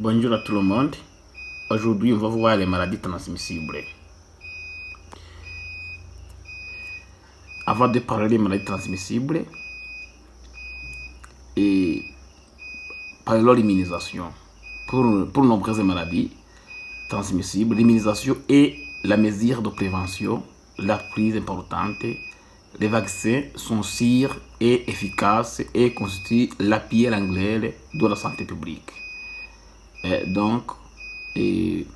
Bonjour à tout le monde. Aujourd'hui, on va voir les maladies transmissibles. Avant de parler des maladies transmissibles, et parlons de l'immunisation. Pour nombreuses maladies transmissibles, l'immunisation est la mesure de prévention la plus importante. Les vaccins sont sûrs et efficaces et constituent la pierre angulaire de la santé publique. Et donc, et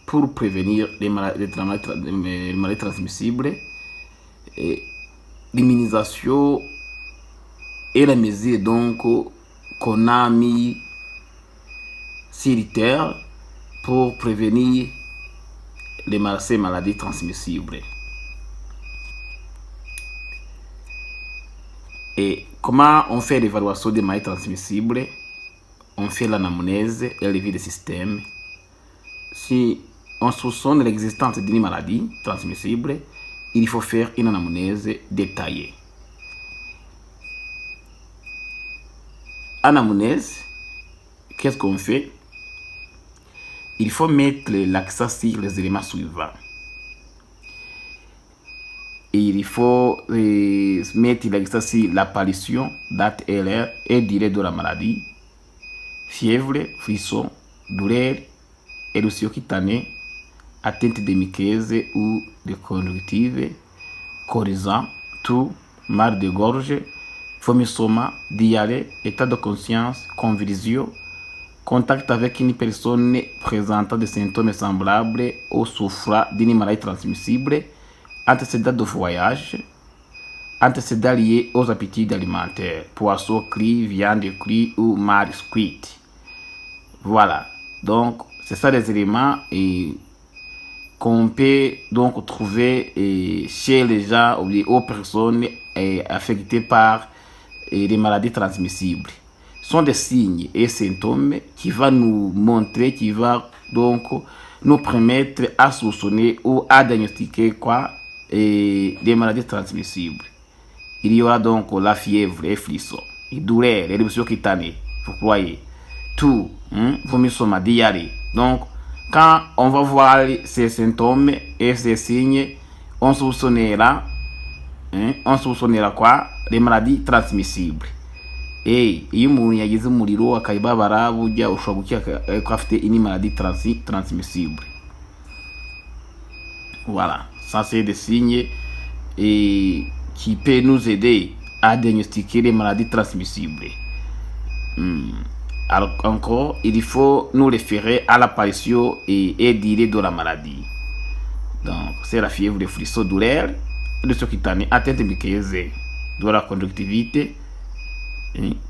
pour prévenir les maladies transmissibles, l'immunisation est la mesure donc qu'on a mis sur terre pour prévenir ces maladies transmissibles. Et comment on fait l'évaluation des maladies transmissibles? On fait l'anamnèse et le des systèmes. Si on soupçonne l'existence d'une maladie transmissible, il faut faire une anamnèse détaillée. Anamnèse, qu'est-ce qu'on fait? Il faut mettre l'accent sur les éléments suivants. Et il faut mettre l'accent sur l'apparition, date et l'heure et durée de la maladie, fièvre, frisson, douleur, éruption cutanée, atteinte des muqueuses ou des conjonctives, coryza, toux, mal de gorge, vomissement, diarrhée, état de conscience, convulsion, contact avec une personne présentant des symptômes semblables ou souffrant d'une maladie transmissible, antécédents de voyage, antécédents liés aux aptitudes alimentaires, poisson cru, viande crue ou marisquite. Voilà, donc c'est ça les éléments et qu'on peut donc trouver et chez les gens ou aux personnes et affectées par et les maladies transmissibles. Ce sont des signes et symptômes qui vont nous montrer, qui va donc nous permettre à soupçonner ou à diagnostiquer quoi et des maladies transmissibles. Il y aura donc la fièvre et frisson, les douleurs, l'éruption cutanée, vous croyez, tout, hein, vomissement, diarrhée. Donc, quand on va voir ces symptômes et ces signes, on soupçonnera, hein, on soupçonnera quoi? Les maladies transmissibles. Et iyo umuntu yagize umuriro akayibabara burya ushobora gukeka ko afite ini maladie transmissible. Voilà, ça c'est des signes et qui peut nous aider à diagnostiquer les maladies transmissibles. Alors encore, il faut nous référer à l'apparition et durée de la maladie. Donc, c'est la fièvre, les frissons, douleur, le cutanée, atteinte muqueuse, de la conjonctivite,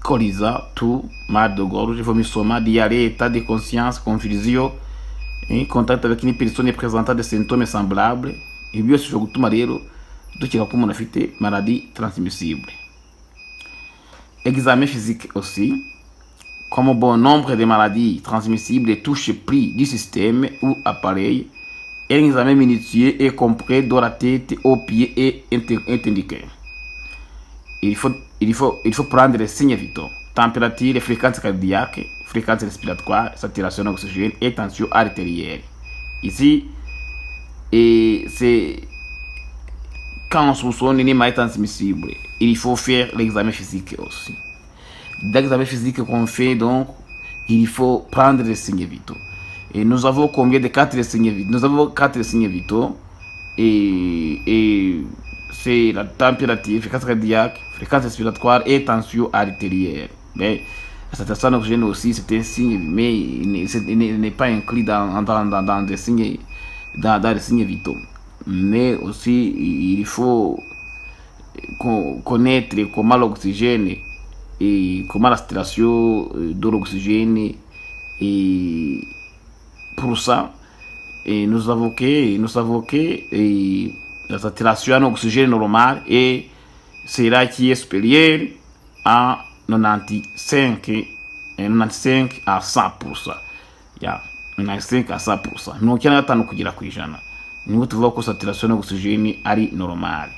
coryza, toux, mal de gorge, vomissement, diarrhée, état de conscience, confusion, contact avec une personne présentant des symptômes semblables. Ibi byose bishobora gutuma rero dukeka ko umuntu afite maladie transmissible. Examen physique aussi. Comme bon nombre de maladies transmissibles touchent plus du système ou appareil, un examen minutieux et complet de la tête aux pieds est indiqué. Il faut prendre les signes vitaux: température, fréquence cardiaque, fréquence respiratoire, saturation d'oxygène et tension artérielle. Ici, et c'est quand on soupçonne une maladie transmissible, il faut faire l'examen physique aussi. L'examen physique qu'on fait, donc, il faut prendre les signes vitaux. Et nous avons combien de 4 signes vitaux? Nous avons 4 signes vitaux. Et c'est la température, fréquence cardiaque, fréquence respiratoire et tension artérielle. Mais la saturation d'oxygène aussi, c'est un signe, mais il n'est pas inclus dans les signes vitaux. Mais aussi, il faut connaître comment l'oxygène et comment la saturation de l'oxygène. Et pour ça, et nous avons que et la saturation en oxygène normale et c'est là qui est supérieure à 95, 95 à 100%. Ya, 95 à 100%. 95%. Niho tuvuga ko saturation d'oxygène ari normale.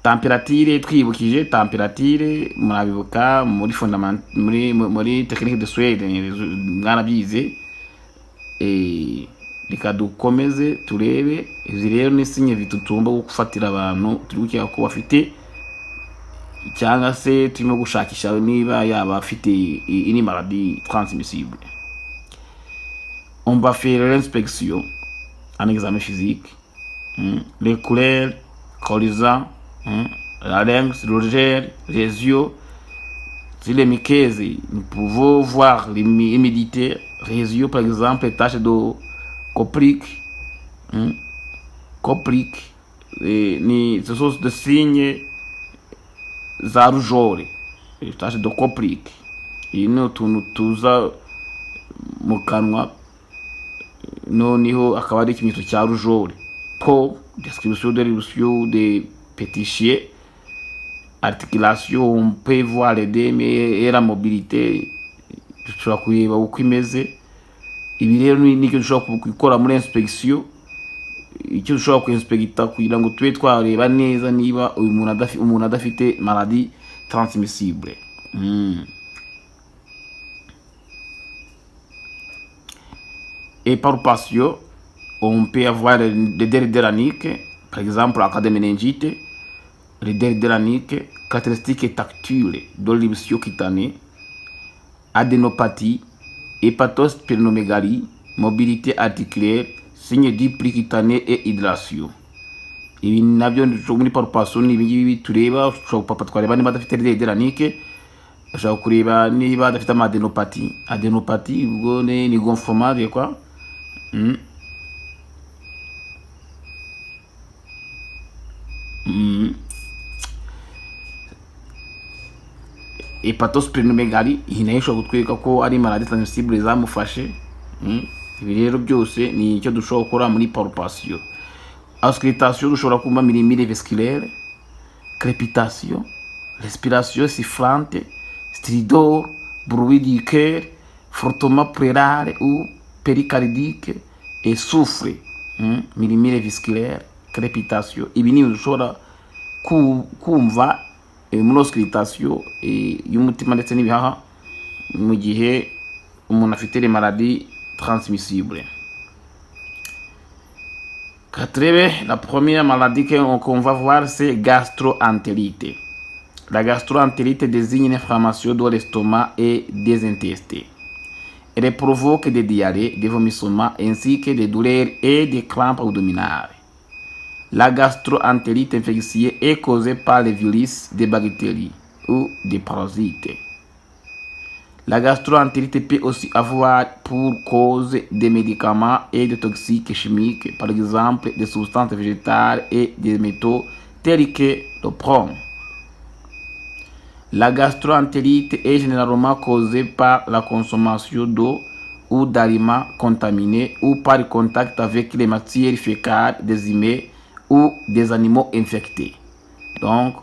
Température, twibukije température, murabibuka muri fondament, muri technique de soins mwarabyize. Reka dukomeze turebe. Izi rero ni signe tugomba gufatira abantu turi gukeka ko bafite, cyangwa se turimo gushakisha niba yaba afite une maladie transmissible. On va faire l'inspection en examen physique, les couleurs, coryza, larynx, rougeur, les yeux. Sur les muqueuses, nous pouvons voir l'humidité, les yeux par exemple, les taches de Koplik, Koplik, ni ce sont des signes za rougeole, les taches de Koplik. Iyi ni utuntu tuza mu kanwa, noneho akaba ari ikimenyetso cya rougeole. Po description de l'éruption de pétéchies, articulation, on peut voir l'œdème et la mobilité, dushobora kureba uko imeze. Ibi rero nicyo dushobora gukora muri inspection, icyo dushobora kuinspecta kugira ngo tube twareba neza niba uyu muntu adafite maladie transmissible. Et palpation, on peut avoir des derniques, par exemple en cas de méningite, les derniques, caractéristiques tactiles de l'éruption cutanée, adénopathie, hépatosplénomégalie, mobilité articulaire, signe du pli cutané et hydration. Ibi nabyo muri palpation ni ibingibi tureba. Ushobora gupapa twareba niba adafite dernique, ushobora kureba niba adafite ama adénopathie. Adénopathie ubwo ni gonflement de quoi. Hépatosplénomégalie, iyi nayo ishobora kutwereka ko ari maladie transmissible zamufashe. Ibi rero byose ni icyo dushobora gukora muri palpation. Auscultation, dushobora kumva murmure vésiculaire, crépitation, respiration sifflante, stridor, bruit du cœur, frottement pleural ou péricardique et souffle. Murmure vésiculaire, crépitation, ibi ni ibintu dushobora kumva muri auscultation y'umutima ndetse n'ibihaha mu gihe umuntu afite les maladies transmissibles. Turebe la première maladie qu'on va voir, c'est gastroentérite. La gastroentérite désigne une inflammation de l'estomac et des intestins. Elle provoque des diarrhées, des vomissements ainsi que des douleurs et des crampes abdominales. La gastroentérite infectieuse est causée par les virus, des bactéries ou des parasites. La gastroentérite peut aussi avoir pour cause des médicaments et des toxiques chimiques, par exemple des substances végétales et des métaux tels que le plomb. La gastroentérite est généralement causée par la consommation d'eau ou d'aliments contaminés ou par contact avec les matières fécales des humains ou des animaux infectés. Donc,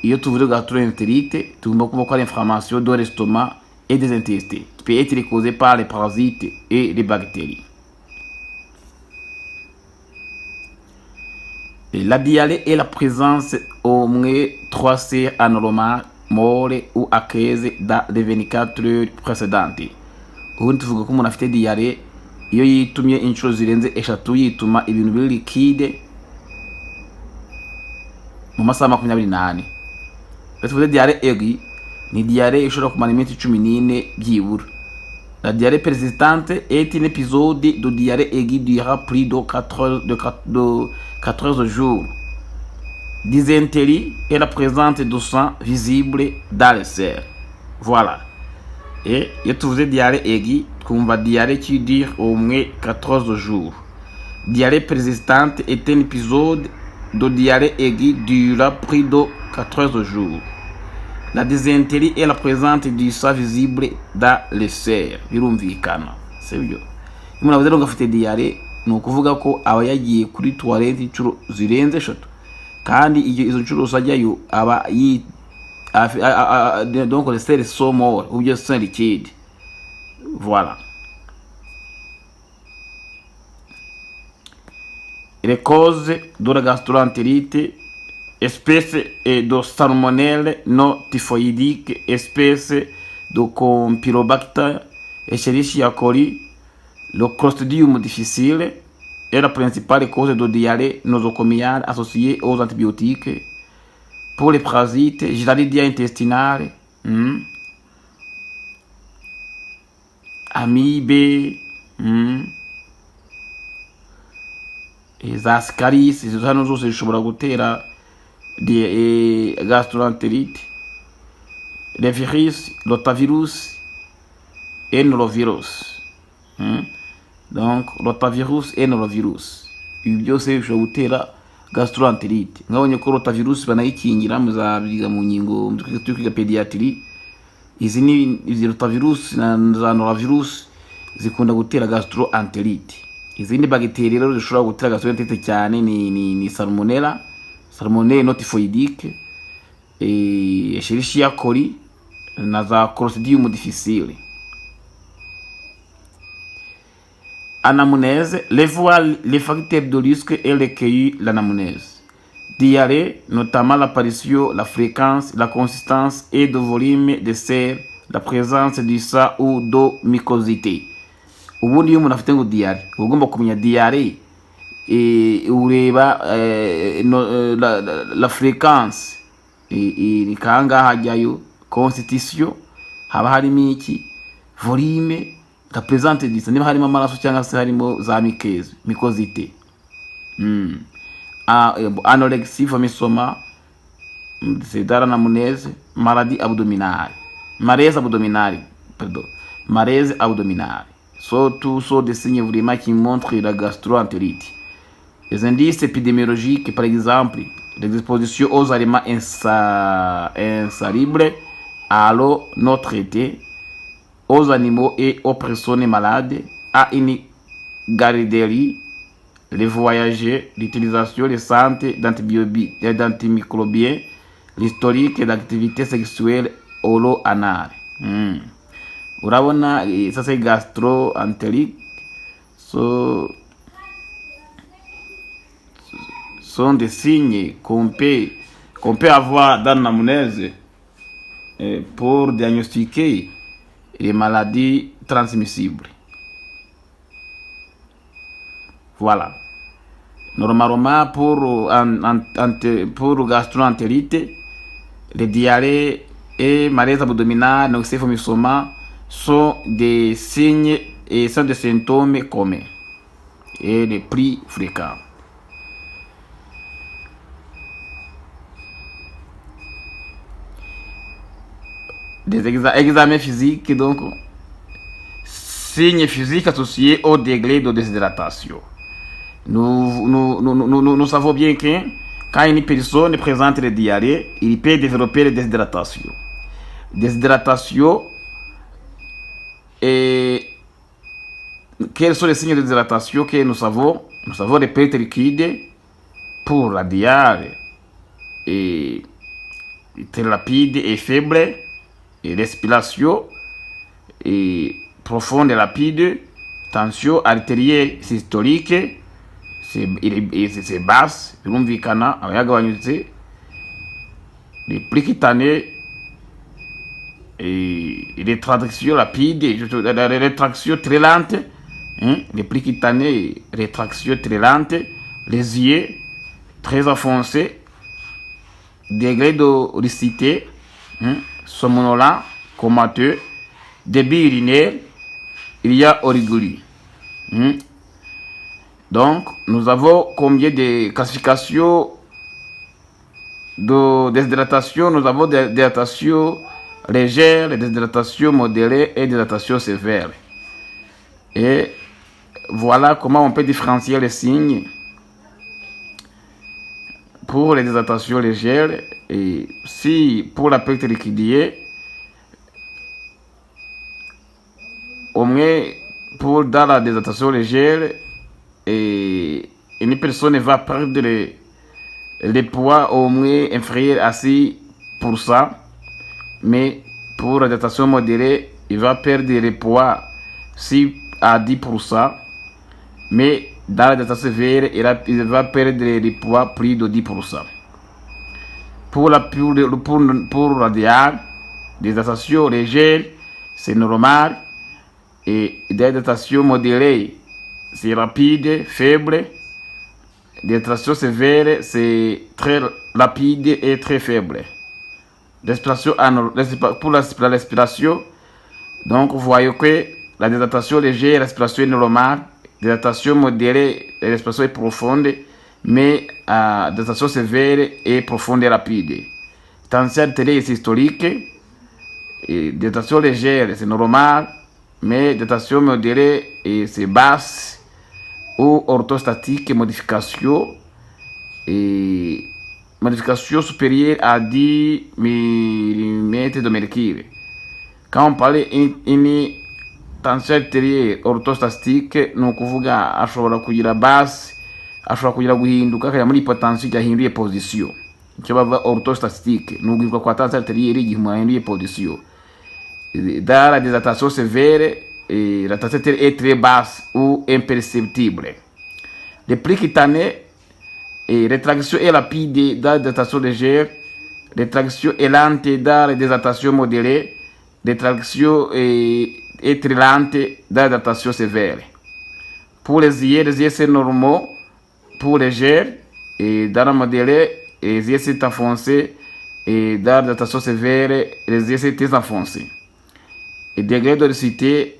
iyo tuvuze gastroentérite, tugomba kuvuga ko ari inflammation de l'estomac et des intestins qui peut être causée par les parasites et les bactéries. Et la diarrhée est la présence au moins 3 selles anormales, molles ou aqueuses dans les 24 heures précédentes. Ubundi tuvuga ko umuntu afite diarrhée iyo yitumye inshuro zirenze eshatu, yituma ibintu biri liquide mu masaha 24. Iyo tuvuze diarrhée aiguë, ni diarrhée ishobora kumara iminsi 14 byibura. La diarrhée persistante est un épisode de diarrhée aiguë durant plus de 4 heures, de 14 jours. Dysenterie est la présence de sang visible dans les selles. Voilà. Et iyo tuvuze diarrhée aiguë, twumva diarrhée qui dure au moins 14 jours. Diarrhée persistante est un épisode de diarrhée aiguë durant plus de 14 jours. La dysenterie est la présence du sang visible dans les selles. Birumvikana, sibyo? Iyo umuntu avuze ngo afite diarrhée, ni ukuvuga ko aba yagiye kuri toilette inshuro zirenze eshatu, kandi iyo izo nshuro ajyayo aba yi donc les selles sont molles ou bien sont liquides. Voilà. Les causes de la gastroentérite Espèce de salmonelle non typhoïdique, espèce de Campylobacter, Escherichia coli, le Clostridium difficile est la principale cause de diarrhée nosocomiale associée aux antibiotiques. Pour les parasites, Giardia intestinale, amibe, za ascaris, izo hano zose zishobora gutera gastroentérite, les virus, rotavirus et norovirus. Donc rotavirus et norovirus, ibi byose bishobora gutera gastroentérite. Mwabonye ko rotavirus banayikingira, muzabyiga mu ngingo turi kwiga pédiatrie. Izi ni izi rotavirus na za norovirus zikunda gutera gastroentérite. Izindi bagiteri rero zishobora gutera gastroentérite cyane ni salmonella, salmonelle non typhoïdique, Escherichia coli na za Clostridium difficile. Anamnèse, les voies, les facteurs de risque et recueillir l'anamnèse. Diarrhée, notamment l'apparition, la fréquence, la consistance et le volume de selles, la présence du sang ou de mucosité. Ubundi iyo umuntu afite ngo diarrhée, uba ugomba kumenya diarrhée, ureba no, la fréquence, ni kangahe hajyayo, constitution haba harimo iki, volume, la présence du sang, niba harimo amaraso cyangwa se harimo za muqueuse, mucosité. Anorexie, vomissement, c'est dans l'anamnèse, maladie abdominale, malaise abdominal, pardon, malaise abdominal. So, tous sont des signes vraiment qui montrent la gastroentérite. Les indices épidémiologiques, par exemple, l'exposition aux aliments insalubres, à l'eau non traitée, aux animaux et aux personnes malades, à une garderie, les voyageurs, l'utilisation récente d'antimicrobiens, l'historique d'activité sexuelle oro-anale. Urabona, ça c'est gastro-entérique. So, sont des signes qu'on peut avoir dans l'anamnèse pour diagnostiquer les maladies transmissibles. Voilà. Normalement, pour gastro-entérite, les diarrhées et malaise abdominal, nausées, vomissements sont des signes et sont des symptômes communs et les plus fréquents. Des examens physiques, donc, signes physiques associés au degré de déshydratation. Nous savons bien que quand une personne présente les diarrhées, il peut développer les déshydratations. Déshydratation, et quels sont les signes de déshydratation que nous savons? Nous savons les pertes liquides pour la diarrhée et très rapide et faible, et respiration et profonde et rapide, tension artérielle systolique, c'est basse, birumvikana aba yagabanyutse, les plis cutanés et les rétractions rapides, la rétraction très lente, hein, les plis cutanés, rétraction très lente, les yeux très enfoncés, degré de lucidité, hein, somnolent, comateux, débit urinaire, il y a oligurie. Hein. Donc, nous avons combien de classifications de déshydratation? Nous avons des déshydratations légères, des déshydratations modérées et des déshydratations sévères. Et voilà comment on peut différencier les signes pour les déshydratations légères. Et si pour la perte liquidienne, au moins pour dans la déshydratation légère, et une personne va perdre le poids au moins inférieur à 6%, mais pour la déshydratation modérée, il va perdre le poids 6 à 10%, mais dans la déshydratation sévère, il va perdre le poids plus de 10%. Pour radial, déshydratation légère, c'est normal. Et déshydratation modérée, c'est rapide, faible. Déshydratation sévère, c'est très rapide et très faible. Respiration, pour la respiration, donc vous voyez que la déshydratation légère, la respiration est normale. Déshydratation modérée, la respiration est profonde, mais déshydratation sévère est profonde et rapide. Tension artérielle systolique, et déshydratation légère, c'est normal, mais déshydratation modérée, c'est basse, ou orthostatique, modification, et modification supérieure à 10 millimètres de mercure. Quand on parle une tension artérielle orthostatique, ni ukuvuga ashobora kugira basse, ashobora kugira guhinduka akajya muri hypotension igihe ahinduye position. Icyo bavuga orthostatique ni uguhinduka kwa tension artérielle igihe umuntu ahinduye position. Dans la déshydratation sévère, la tension artérielle est très basse ou imperceptible. Le pli cutané, et rétraction est rapide dans la déshydratation légère, rétraction est lente dans la déshydratation modérée, rétraction est très lente dans la déshydratation sévère. Pour les yeux c'est normaux, pour légère, et dans la modérée, les yeux sont enfoncés, et dans la déshydratation sévère, les yeux sont très enfoncés. Et degré de lucidité,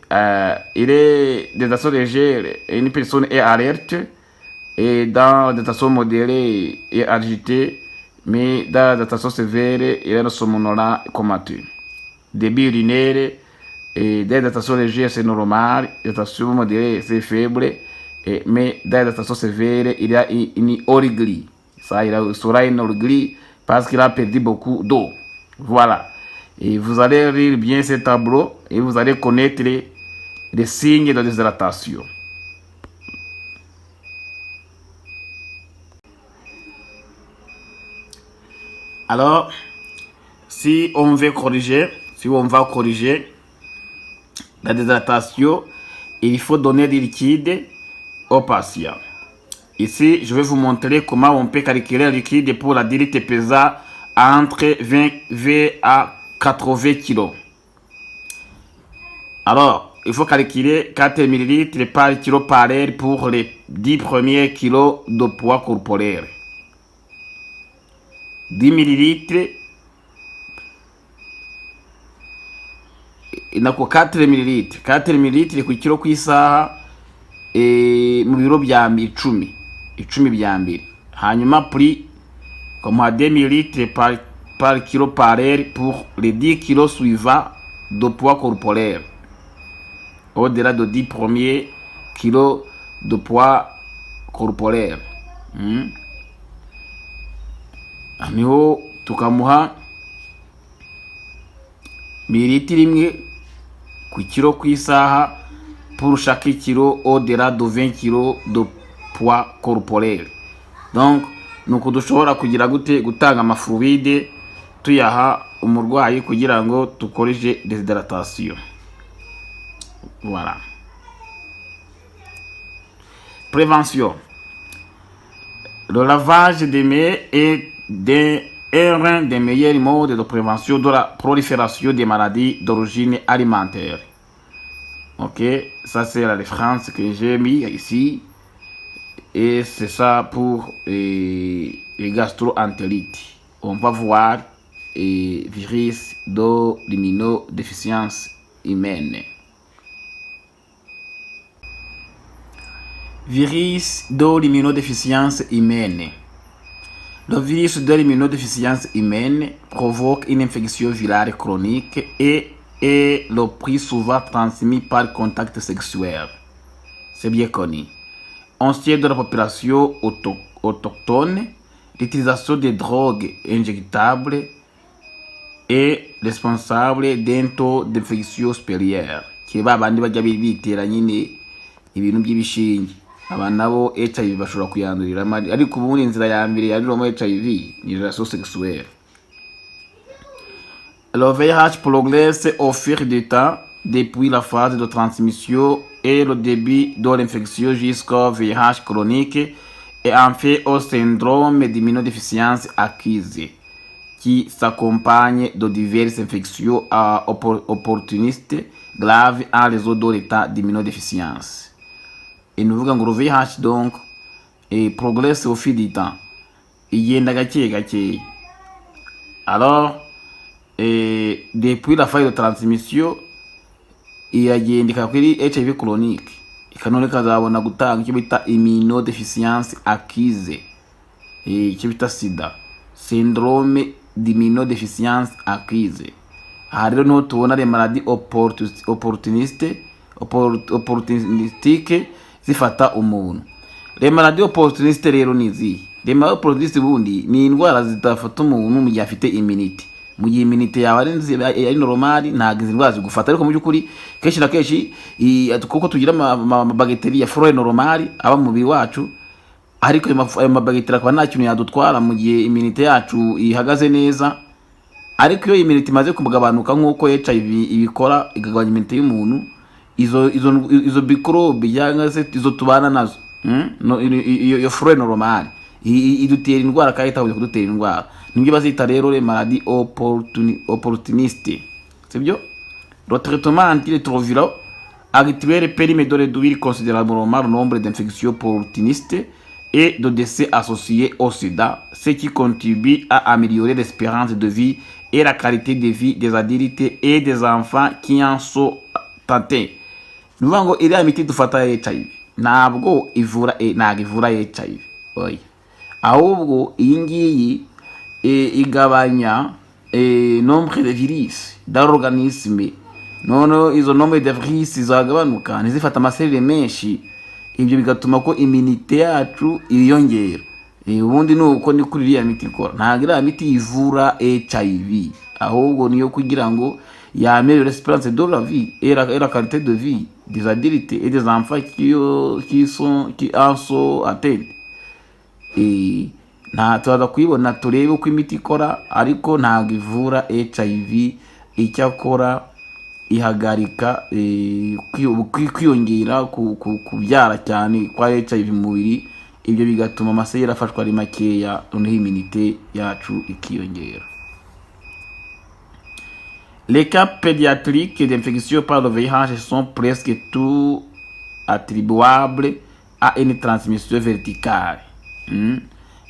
il est déshydratation légère, une personne est alerte, et dans la déshydratation modérée est agitée, mais dans la déshydratation sévère, il est somnolent comateux. Débit urinaire, et dans la déshydratation légère, c'est normal, déshydratation modérée, c'est faible, mais dans la déshydratation sévère, il y a une oligurie. Ça, il sera une oligurie parce qu'il a perdu beaucoup d'eau. Voilà. Et vous allez lire bien ce tableau et vous allez connaître les signes de déshydratation. Alors, si on veut corriger, si on va corriger la déshydratation, il faut donner du liquide au patient. Ici, je vais vous montrer comment on peut calculer le liquide pour l'adulte pesant entre 20 à 80 kilos. Alors, il faut calculer 4 millilitres par kilo par heure pour les 10 premiers kilos de poids corporel. 10 millilitres, nako 4 millilitres, 4 millilitres ku kilo ku isaha, mu biro bya mbere icumi, icumi bya mbere. Hanyuma prix comme 2 millilitres par kilo par heure pour les 10 kilos suivants de poids corporel. Au-delà de 10 premiers kilos de poids corporel. Niho tukamuha mililitiro imwe ku kilo ku isaha pour chaque kilo au-delà de 20 kilos de poids corporel. Donc, nuko dushobora kugira gute gutanga amafluide tuyaha umurwayi kugira ngo tukorije déshydratation. Voilà. Prévention. Le lavage des mains est un des meilleurs modes de prévention de la prolifération des maladies d'origine alimentaire. Ok, ça c'est la référence que j'ai mis ici. Et c'est ça pour les gastro-entérites. On va voir les virus de l'immunodéficience humaine. Virus de l'immunodéficience humaine. Le virus de l'immunodéficience humaine provoque une infection virale chronique et est le plus souvent transmis par contact sexuel. C'est bien connu. On sait de la population autochtone, l'utilisation des drogues injectables est responsable d'un taux d'infection supérieur. Kiba abandi bajya bitera nyine ibintu by'ibishinge. Aba nabo HIV bashobora kuyanduriramo, ariko ubundi inzira ya mbere yanduriramo HIV ni relation sexuelle. Le VIH progresse au fil du temps depuis la phase de transmission et le début de l'infection jusqu'au VIH chronique et enfin au syndrome d'immunodéficience acquise. qui s'accompagne de diverses infections opportunistes graves en raison de l'état d'immunodéficience. Et nous ngo le VIH donc et progresse au fil du temps, igenda gake gake. Alors, et depuis la phase de transmission, iragenda ikaba kuri HIV chronique, ikanone ikazabona gutanga icyo bita immunodéficience acquise, icyo bita sida, syndrome d'immunodéficience acquise. Aha rero niho tubona les maladies opportunistes, opportunistique zifata umuntu. Les maladies opportunistes rero ni izihe? Les maladies opportunistes ubundi ni indwara zidafata umuntu mu gihe afite immunité. Mu gihe immunité yawe ari normal, ntabwo izi ndwara zigufata. Ariko mu by'ukuri, kenshi na kenshi, kuko tugira amabagiteri ya flore normale aba mu mubiri wacu, ariko ayo mabagiteri akaba nta kintu yadutwara mu gihe immunité yacu ihagaze neza. Ariko iyo immunité imaze kugabanuka, nk'uko HIV ibikora, ikagabanya immunité y'umuntu, izo microbe cyangwa se izo tubana nazo, No, iyo flore normale idutera indwara kandi itagombye kudutera indwara. Nibyo bazita rero les maladies opportunistes, sibyo? Le traitement antirétroviral actuel permet de réduire considérablement le nombre d'infections opportunistes et de décès associés au sida, ce qui contribue à améliorer l'espérance de vie et la qualité de vie des adultes et des enfants qui en sont atteints. Ni ukuvuga ngo iriya miti dufata ya HIV ntabwo ivura, ntabwo ivura HIV, oya. Ahubwo iyi ngiyi igabanya nombre de virus dans l'organisme. Noneho izo nombre de virus zagabanuka, ntizifate amaserire menshi, ibyo bigatuma ko immunité yacu yiyongera. Ubundi ni uko ni kuri iriya miti ikora. Ntabwo iriya miti ivura HIV, ahubwo niyo kugira ngo y'améliore l'espérance de la vie et la qualité de vie des adultes et des enfants qui en sont atteints. Nta turaza kuyibona turebe uko imiti ikora, ariko ntabwo ivura HIV. Icyakora ihagarika kwiyongera kubyara cyane kwa HIV mu mubiri, ibyo bigatuma amaseyeri afashwa ari makeya, noneho immunité yacu ikiyongera. Les cas pédiatriques d'infection par le VIH sont presque tous attribuables à une transmission verticale.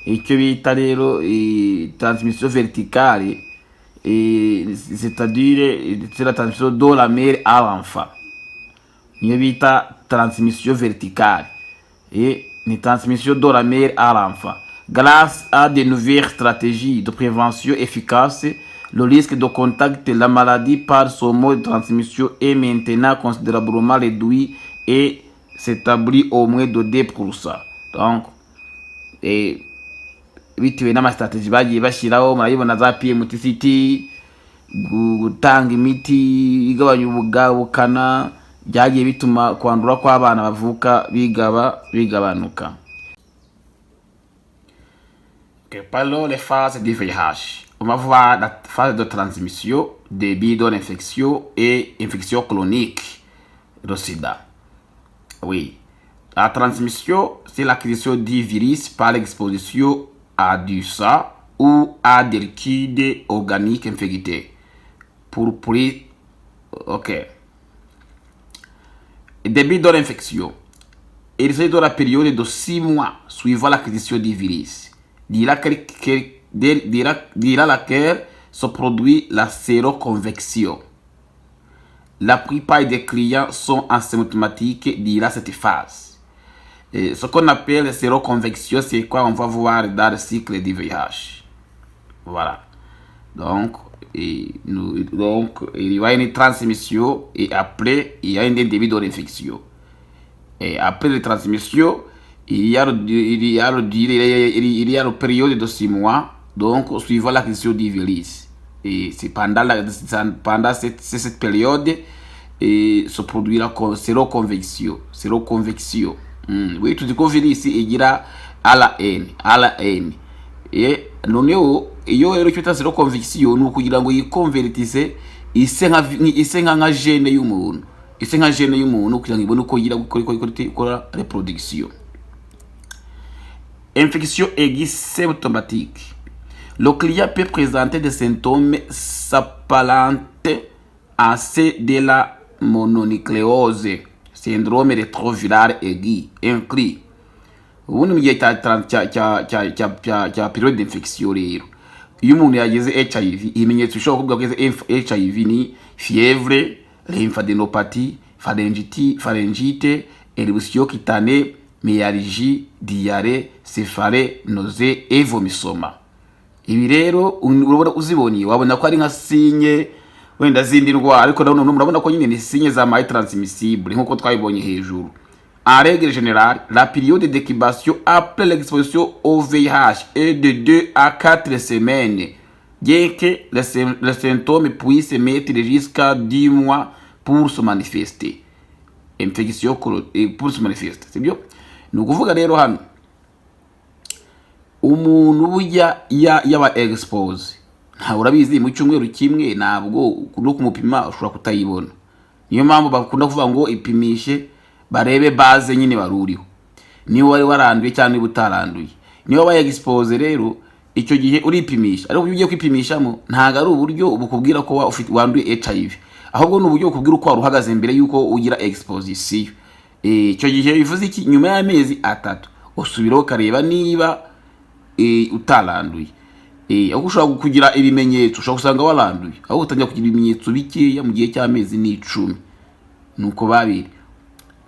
Icyo bita rero transmission verticale, c'est-à-dire c'est la transmission de la mère à l'enfant. Niyo bita transmission verticale. Et ni transmission de la mère à l'enfant. Grâce à de nouvelles stratégies de prévention efficaces, le risque de contracter la maladie par son mode de transmission est maintenant considérablement réduit et s'établit au moins de 2%. Donc, et bitewe n'amastratégie bagiye bashyiraho, murayibona za PMTCT, gutanga imiti igabanya ubukana, byagiye bituma kwandura kw'abana bavuka bigabanuka. Ok, parlons les phases du VIH. On va voir la phase de transmission, début de l'infection et infection chronique, le sida. Oui. La transmission, c'est l'acquisition du virus par l'exposition à du sang ou à des liquides organiques infectés. Pour, ok. Début de l'infection. Il s'agit de la période de 6 mois suivant l'acquisition du virus, durant laquelle se produit la séroconversion. La plupart des clients sont asymptomatiques durant cette phase. Et ce qu'on appelle séroconversion, c'est quoi? On va voir dans le cycle du VIH. Voilà. Donc, donc, il y a une transmission et après, il y a un début de l'infection. Et après la transmission, il y a le période de 6 mois, donc suivant l'acquisition du virus. Et c'est pendant cette période et se produit la séroconversion. Séroconversion. Oui, tuzi ko virus igira ARN, ARN. Et noneho iyo rero icyo bita séroconversion ni ukugira ngo yikonvertise ise nka gène y'umuntu, ise nka gène y'umuntu, kugira ngo ibone uko igira gukora reproduction. Infection aiguë symptomatique. Le client peut présenter des symptômes s'apparentent à ceux de la mononucléose, syndrome rétroviral aigu, inclus. Ubundi mu gihe cya période d'infection rero, iyo umuntu yagize HIV, ibimenyetso bishobora kuvuga ko yagize HIV ni fièvre, lymphadenopathy, pharyngite, éruption cutanée, myalgie, diarrhée, céphalée, nausée et vomissement. Ibi rero urabona uzibonye wabona ko ari nka signe wenda zindi ndwara, ariko nanone murabona ko nyine ni signe za maladie transmissible nk'uko twabibonye hejuru. En règle générale, la période d'incubation après l'exposition au VIH est de 2 à 4 semaines, bien que les symptômes puissent mettre jusqu'à 10 mois pour se manifester. Infection pour se manifester, sibyo? Ni ukuvuga rero hano umuntu burya yaba expose, ntabwo urabizi, mu cyumweru kimwe ntabwo no kumupima ushobora kutayibona. Niyo mpamvu bakunda kuvuga ngo ipimishe barebe base nyine wari uriho, niba wari waranduye cyangwa niba utaranduye. Niba wabaye expose rero, icyo gihe uripimisha, ariko iyo ugiye kwipimishamo ntabwo ari uburyo bukubwira ko wanduye HIV, ahubwo ni uburyo bukubwira uko wari uhagaze mbere y'uko ugira exposition. Icyo gihe bivuze iki? Nyuma y'amezi 3 usubiraho ukareba niba utaranduye. Aho ushobora kugira ibimenyetso, ushobora gusanga waranduye, aho utangira kugira ibimenyetso bikeya mu gihe cy'amezi n'icumi. Nuko babiri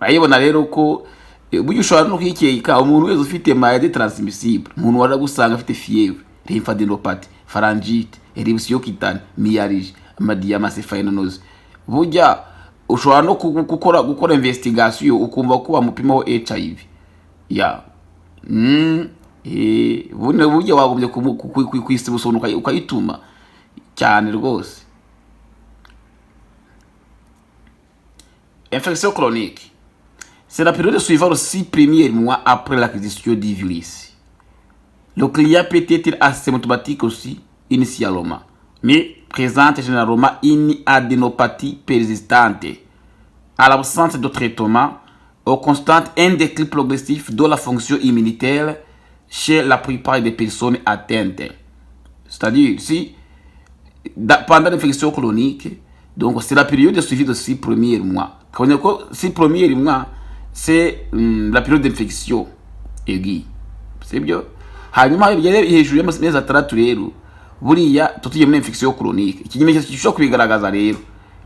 urayibona rero ko burya ushobora no kwikeka umuntu wese ufite maladie transmissible, umuntu wari gusanga afite fièvre, lymphadenopathy, pharyngite, éruption cutanée, myalgie, amadiyamase, burya ushobora no gukora investigation ukumva ko bamupimaho HIV ya buno burya wagombye kwisibusona ukayituma cyane rwose. Infection chronique, c'est la période suivant les 6 premiers mois après l'acquisition du virus. Le client peut être asymptomatique aussi initialement, mais présente généralement une adénopathie persistante. À l'absence de traitement, on constate un déclin progressif de la fonction immunitaire chez la plupart des personnes atteintes. C'est-à-dire, si pendant l'infection chronique, donc c'est la période suivie de 6 premiers mois. Quand on dit 6 premiers mois, c'est la période d'infection aiguë. C'est bien. Hanyuma bigere hejuru y'amezi 6 rero, buriya tugiye muri infection chronique. Ikimenyetso gishobora kubigaragaza rero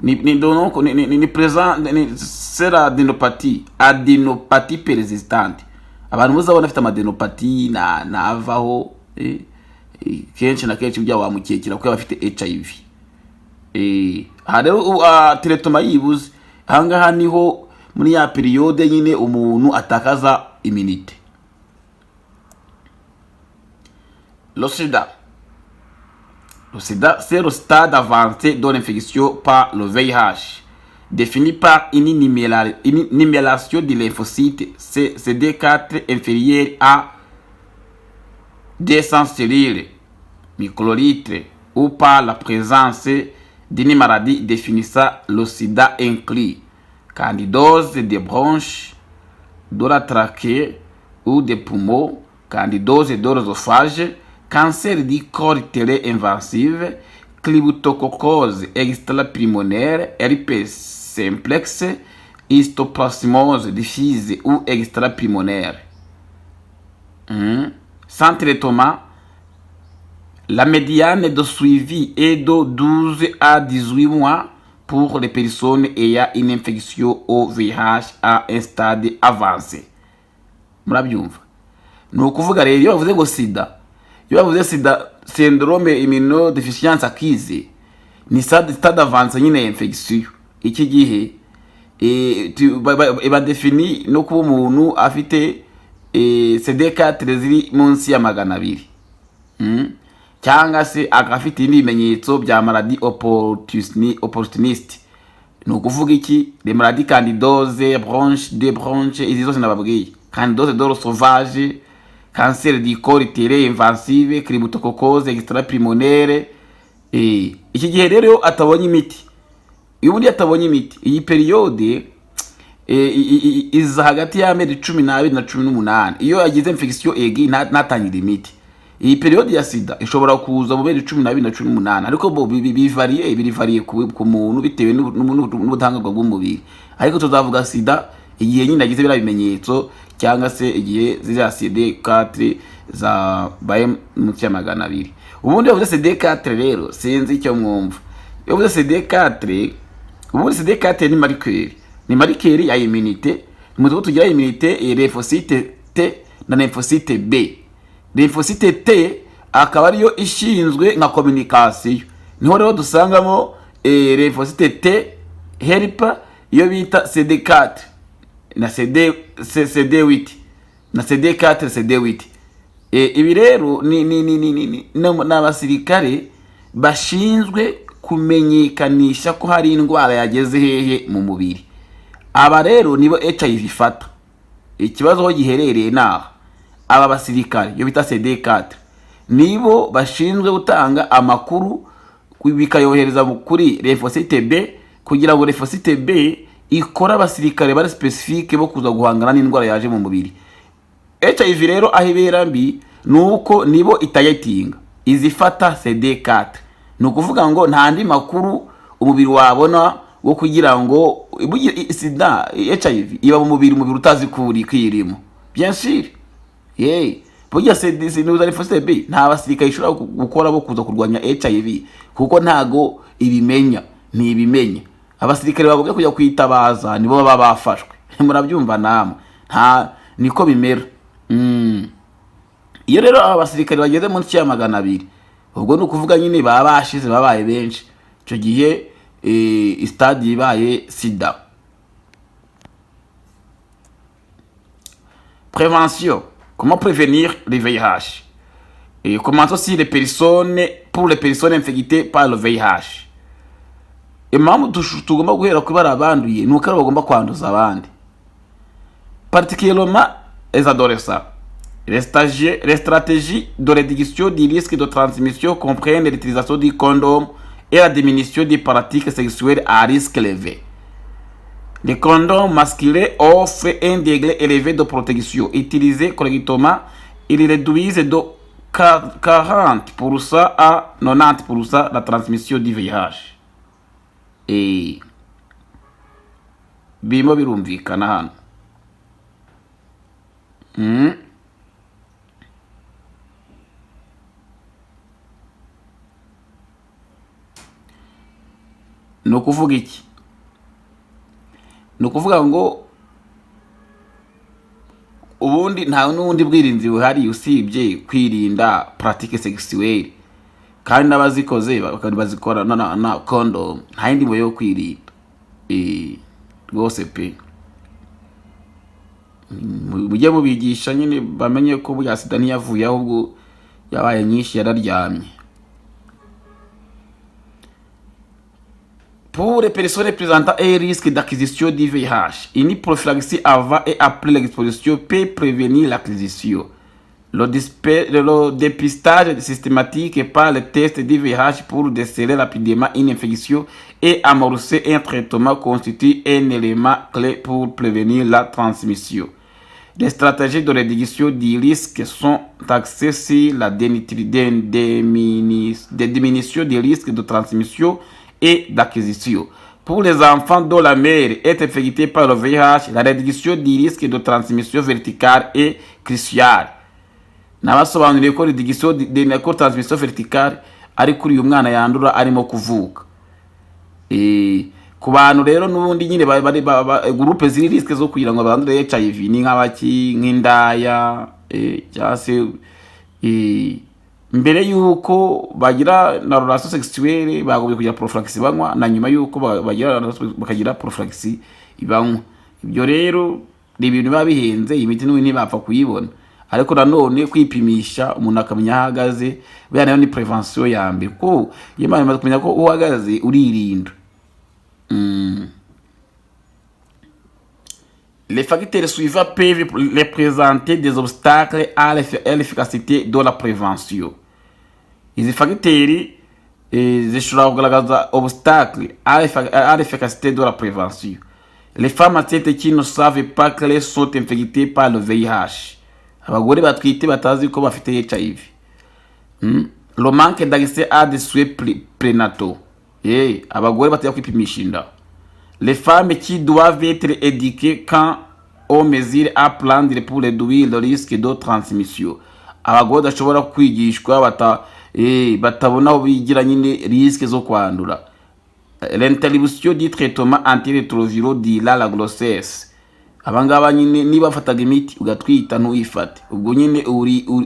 ni donc ni présent ni c'est la adénopathie, adénopathie persistante. Abantu muzabona afite amadénopathie na navaho kenshi na kenshi bya wamukekera ko yaba afite HIV. Aha rero traitement yibuze, ahangaha niho muri ya période nyine umuntu atakaza immunité. Le sida. Le sida, c'est le stade avancé de l'infection par le VIH, défini par une numération de lymphocytes CD4 inférieure à 200 cellules microlitres ou par la présence d'une maladie définissant le sida inclus candidose des bronches, de la trachée ou des poumons, candidose de l'œsophage, cancer du col utérin invasive, cryptococcose extrapulmonaire, herpès simplex, histoplasmose diffuse ou extrapulmonaire. Sans traitement, la médiane de suivi est de 12 à 18 mois pour les personnes ayant une infection au VIH à un stade avancé. Murabyumva, ni ukuvuga rero iyo bavuze ngo sida, iyo bavuze sida, syndrome immunodéficience acquise, ni stade avancé nyine ya infection. Iki gihe iba définie no kuba umuntu afite CD4 ziri munsi ya 200, cyangwa se akaba afite ibindi bimenyetso bya maladie opportuniste. Ni ukuvuga iki? Les maladies candidose bronche de bronche, izi zose nababwiye, candidose de l'œsophage, cancer du col utérin invasive, cryptococcose extrapulmonaire. Iki gihe rero iyo atabonye imiti, iyo ubundi atabonye imiti, iyi période iza hagati y'amezi 12 na 18. Iyo yagize infection aiguë ntatangire imiti. Iyi période ya sida ishobora kuza mu mezi 12 na 18, ariko bo bivariye, birivariye ku muntu bitewe n'ubudahangarwa bw'umubiri. Ariko tuzavuga sida igihe nyine agize biriya bimenyetso, cyangwa se igihe ziriya CD4 zabaye munsi ya 200. Ubundi iyo bavuze CD4 rero, sinzi icyo mwumva iyo bavuze CD4. Ubundi CD4 ni marqueur, ni marqueur ya immunité. Muzi ko tugira immunité, lymphocyte T na lymphocyte B. Lymphocyte T akaba ariyo ishinzwe nka communication. Niho rero dusangamo lymphocyte T helper, iyo bita CD4 na CD, CD8 na CD4, CD8. Ibi rero ni abasirikare bashinzwe kumenyekanisha ko hari indwara yageze hehe mu mubiri. Aba rero nibo HIV ifata. Ikibazo aho giherereye ni aha: aba basirikare, iyo bita CD4, nibo bashinzwe gutanga amakuru, bikayohereza kuri lymphocyte B, kugira ngo lymphocyte B ikore abasirikare bari spécifique bo kuza guhangana n'indwara yaje mu mubiri. HIV rero aho ibera mbi ni uko nibo itayetinga, izifata CD4. Ni ukuvuga ngo nta andi makuru umubiri wabona wo kugira ngo sida, HIV iba mu mubiri, umubiri utazi ko uri kwirimo. Bien sûr, ye burya CD, sinuza lymphocyte B, nta basirikare ishobora gukora bo kuza kurwanya HIV, kuko ntago ibimenya, ntibimenya. Abasirikare bagombye kujya kwitabaza nibo baba bafashwe. Murabyumva namwe, nta niko bimera. Iyo rero aba basirikare bageze munsi ya 200, ubwo ni ukuvuga nyine baba bashize, babaye benshi. Icyo gihe stade ibaye sida. Prévention: comment prévenir le VIH et comment aussi les personnes, pour les personnes infectées par le VIH. Impamvu tugomba guhera kuri bariya banduye ni uko aribo bagomba kwanduza abandi, particulièrement les adolescents. Les stratégies de réduction du risque de transmission comprennent l'utilisation du condom et la diminution des pratiques sexuelles à risque élevé. Les condoms masculins offrent un degré élevé de protection. Utilisés correctement, ils réduisent de 40% à 90% la transmission du VIH. Et birimo birumvikana hano. Ni ukuvuga iki? Ni ukuvuga ngo ubundi nta n'ubundi bwirinzi buhari usibye kwirinda pratique sexuelle, kandi n'abazikoze bazikora na condom. Nta yindi yo kwirinda. Rwose pe, mujye mubigisha nyine bamenye ko burya sida ntiyavuye, ahubwo yabaye nyinshi, yararyamye. Pour les personnes présentant un risque d'acquisition du VIH, une prophylaxie avant et après l'exposition peut prévenir l'acquisition. Le dépistage systématique par le test du VIH pour déceler rapidement une infection et amorcer un traitement constitue un élément clé pour prévenir la transmission. Les stratégies de réduction du risque sont axées sur la diminution des risques de transmission et d'acquisition. Pour les enfants dont la mère est infectée par le VIH, la réduction du risque de transmission verticale est cruciale. Nabasobanuriye ko réduction de ko transmission verticale ari kuri uyu mwana yandura arimo kuvuka. Ku bantu rero n'ubundi nyine bari groupe ziri risque zo kugira ngo bandure HIV ni nk'abaki, nk'indaya, cyangwa se mbere yuko bagira na relation sexuelle bagombye kugira prophylaxie banywa, na nyuma yuko bagira bakagira prophylaxie banywa. Ibyo rero ni ibintu biba bihenze, iyi miti n'ubundi ntibapfa kuyibona. Ariko nanone kwipimisha umuntu akamenya aho ahagaze, buriya nayo ni prévention ya mbere, kuko iyo umaze kumenya ko uhagaze uririnda. Les facteurs suivants peuvent représenter des obstacles à l'efficacité de la prévention. Izi facteurs zishobora kugaragaza obstacle à l'efficacité de la prévention. Les femmes enceintes qui ne savent pas qu'elles sont infectées par le VIH. Abagore batwite batazi ko bafite HIV. Le manque d'accès à des soins prénataux. Abagore batajya kwipimisha inda. Les femmes qui doivent être éduquées quant aux mesures à prendre pour réduire le risque de transmission. Abagore badashobora kwigishwa, batabona aho bigira nyine risque zo kwandura. L'interruption du traitement antirétroviraux durant la grossesse. Abangaba nyine niba bafataga imiti ugatwita ntuyifate, ubwo nyine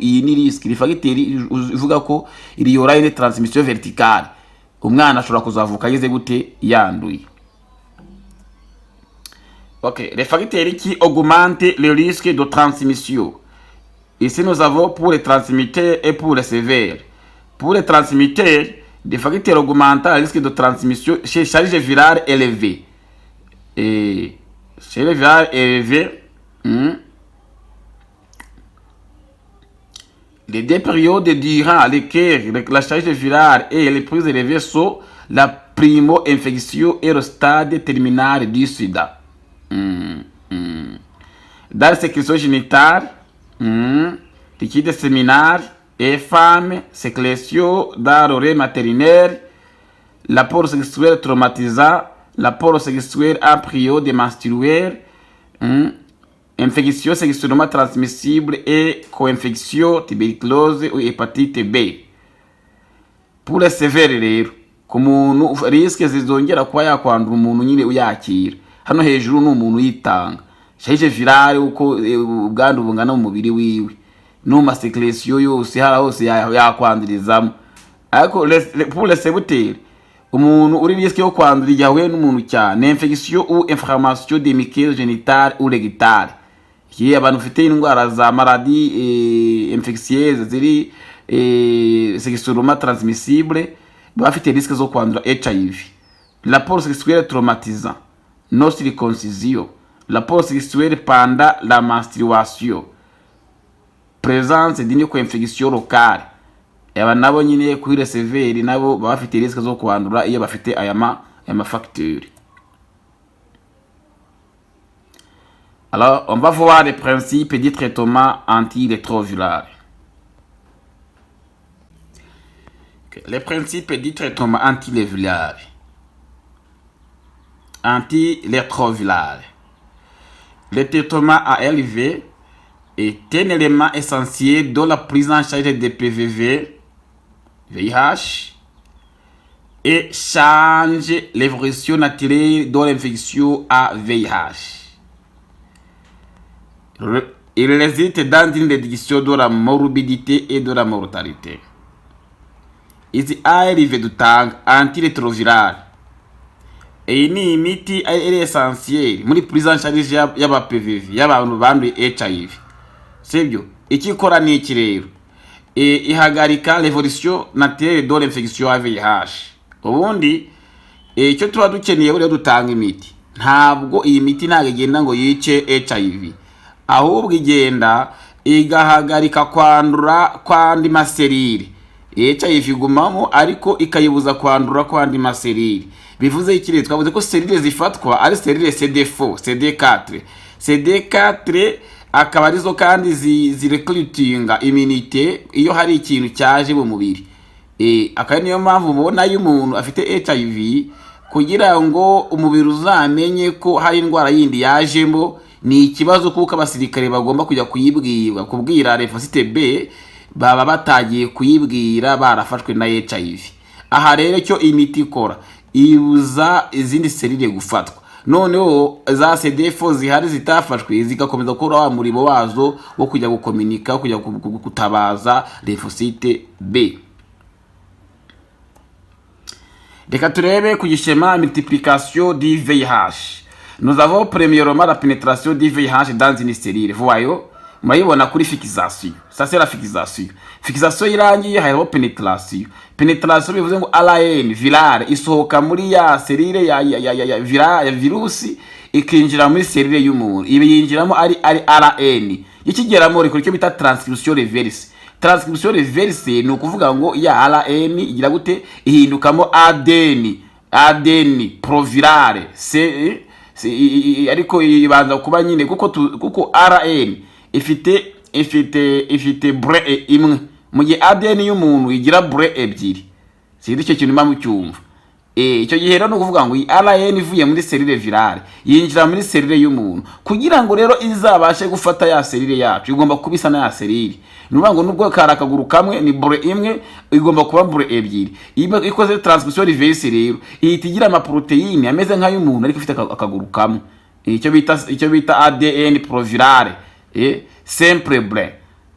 iyi ni risque, ni facteur ivuga ko il y aura une transmission verticale, umwana ashobora kuzavuka ageze gute? Yanduye. Ok, les facteurs qui augmentent le risque de transmission. Ici, nous avons pour les transmetteurs et pour les receveurs. Pour les transmetteurs, des facteurs augmentant le risque de transmission chez charge virale élevée. Et charge virale élevée, les deux périodes durant lesquelles la charge virale est les plus élevée sont la primo-infection et le stade terminal du sida. Dans les sécrétions génitales, liquide séminal et femmes, sécrétion dans l'oreille maternelle, rapport sexuel traumatisant, rapport sexuel en période menstruelle, infection sexuellement transmissible et co-infection, tuberculose ou hépatite B. Pour les receveurs rero, ku muntu risque zizongera kuba yakwandura umuntu nyine uyakira, hano hejuru ni umuntu uyitanga, charge virale uko ubwandu bungana mu mubiri wiwe no mu ma sécrétions yose hara hose yakwandurizamo. Ariko pour les récepteurs, umuntu uri risque yo kwandura igihe ahuye n'umuntu cyane, infection ou inflammation des muqueuses génitales ou rectales. Iki abantu bafite indwara za maladie infectieuse ziri sexuellement transmissible baba bafite risque zo kwandura HIV. Rapport sexuel traumatisant, non circoncision, rapport sexuel pendant la menstruation, présence d'une co-infection locale. Aba nabo nyine kuri receveur nabo baba bafite risque zo kwandura iyo bafite aya ma facteurs. Alors, on va voir les principes du traitement antirétroviral. Les principes du traitement antirétroviral. Antirétroviral. Le traitement ARV est un élément essentiel de la prise en charge des PVV, VIH, et change l'évolution naturelle de l'infection à VIH. Il résulte dans une réduction de la morbidité et de la mortalité. Izi ARV dutanga, antirétroviral, iyi ni imiti iri essentiel muri prise en charge y'aba PVV, y'abantu banduye HIV, sibyo? Icyo ikora ni iki rero? Ihagarika l'évolution naturelle de l'infection à VIH. Ubundi icyo tuba dukeneye buriya dutanga imiti, ntabwo iyi miti ntabwo igenda ngo yice HIV, ahubwo igenda igahagarika kwandura kw'andi ma cellules. HIV igumamo ariko ikayibuza kwandura kw'andi ma cellules. Bivuze iki rero? Twavuze ko cellule zifatwa ari cellule CD4, CD4. CD4 akaba arizo kandi zirecruitinga immunité iyo hari ikintu cyaje mu mubiri. Akaba niyo mpamvu mubona iyo umuntu afite HIV, kugira ngo umubiri uzamenye ko hari indwara yindi yajemo ni ikibazo, kuko abasirikare bagomba kujya kuyibwira, kubwira lymphocyte B, baba batagiye kuyibwira barafashwe na HIV. Aha rero icyo imiti ikora, ibuza izindi cellule gufatwa, noneho za CD4 zihari zitafashwe zigakomeza gukora wa murimo wazo wo kujya gukominika, kujya gutabaza lymphocyte B. Reka turebe ku gishema multiplication du VIH. Nous avons premièrement la pénétration du VIH dans une cellule. Voyons, murayibona kuri fixation. Ça, c'est la fixation. Fixation irangiye, hariho pénétration. Pénétration bivuze ngo ARN virale isohoka muri ya cellule ya virusi ikinjira muri cellule y'umuntu. Ibi yinjiramo ari ARN. Ikigeramo rikora icyo bita transcription reverse. Transcription reverse ni ukuvuga ngo ya ARN igira gute? Ihindukamo ADN, ADN provirale. C ariko ibanza kuba nyine kuko ARN ifite brin imwe. Mu gihe ADN y'umuntu igira brin ebyiri. Sinzi icyo kintu mba mucyumva. Icyo gihe rero ni ukuvuga ngo iyi ARN ivuye muri cellule virale yinjira muri cellule y'umuntu. Kugira ngo rero izabashe gufata ya cellule yacu, igomba kuba isa na ya cellule. Ni ukuvuga ngo nubwo kari akaguru kamwe, ni brin imwe, igomba kuba brin ebyiri. Iyo ikoze transcription reverse rero, ihita igira amaprotéine ameze nk'ay'umuntu ariko ifite akaguru kamwe, icyo bita ADN provirale simple brin.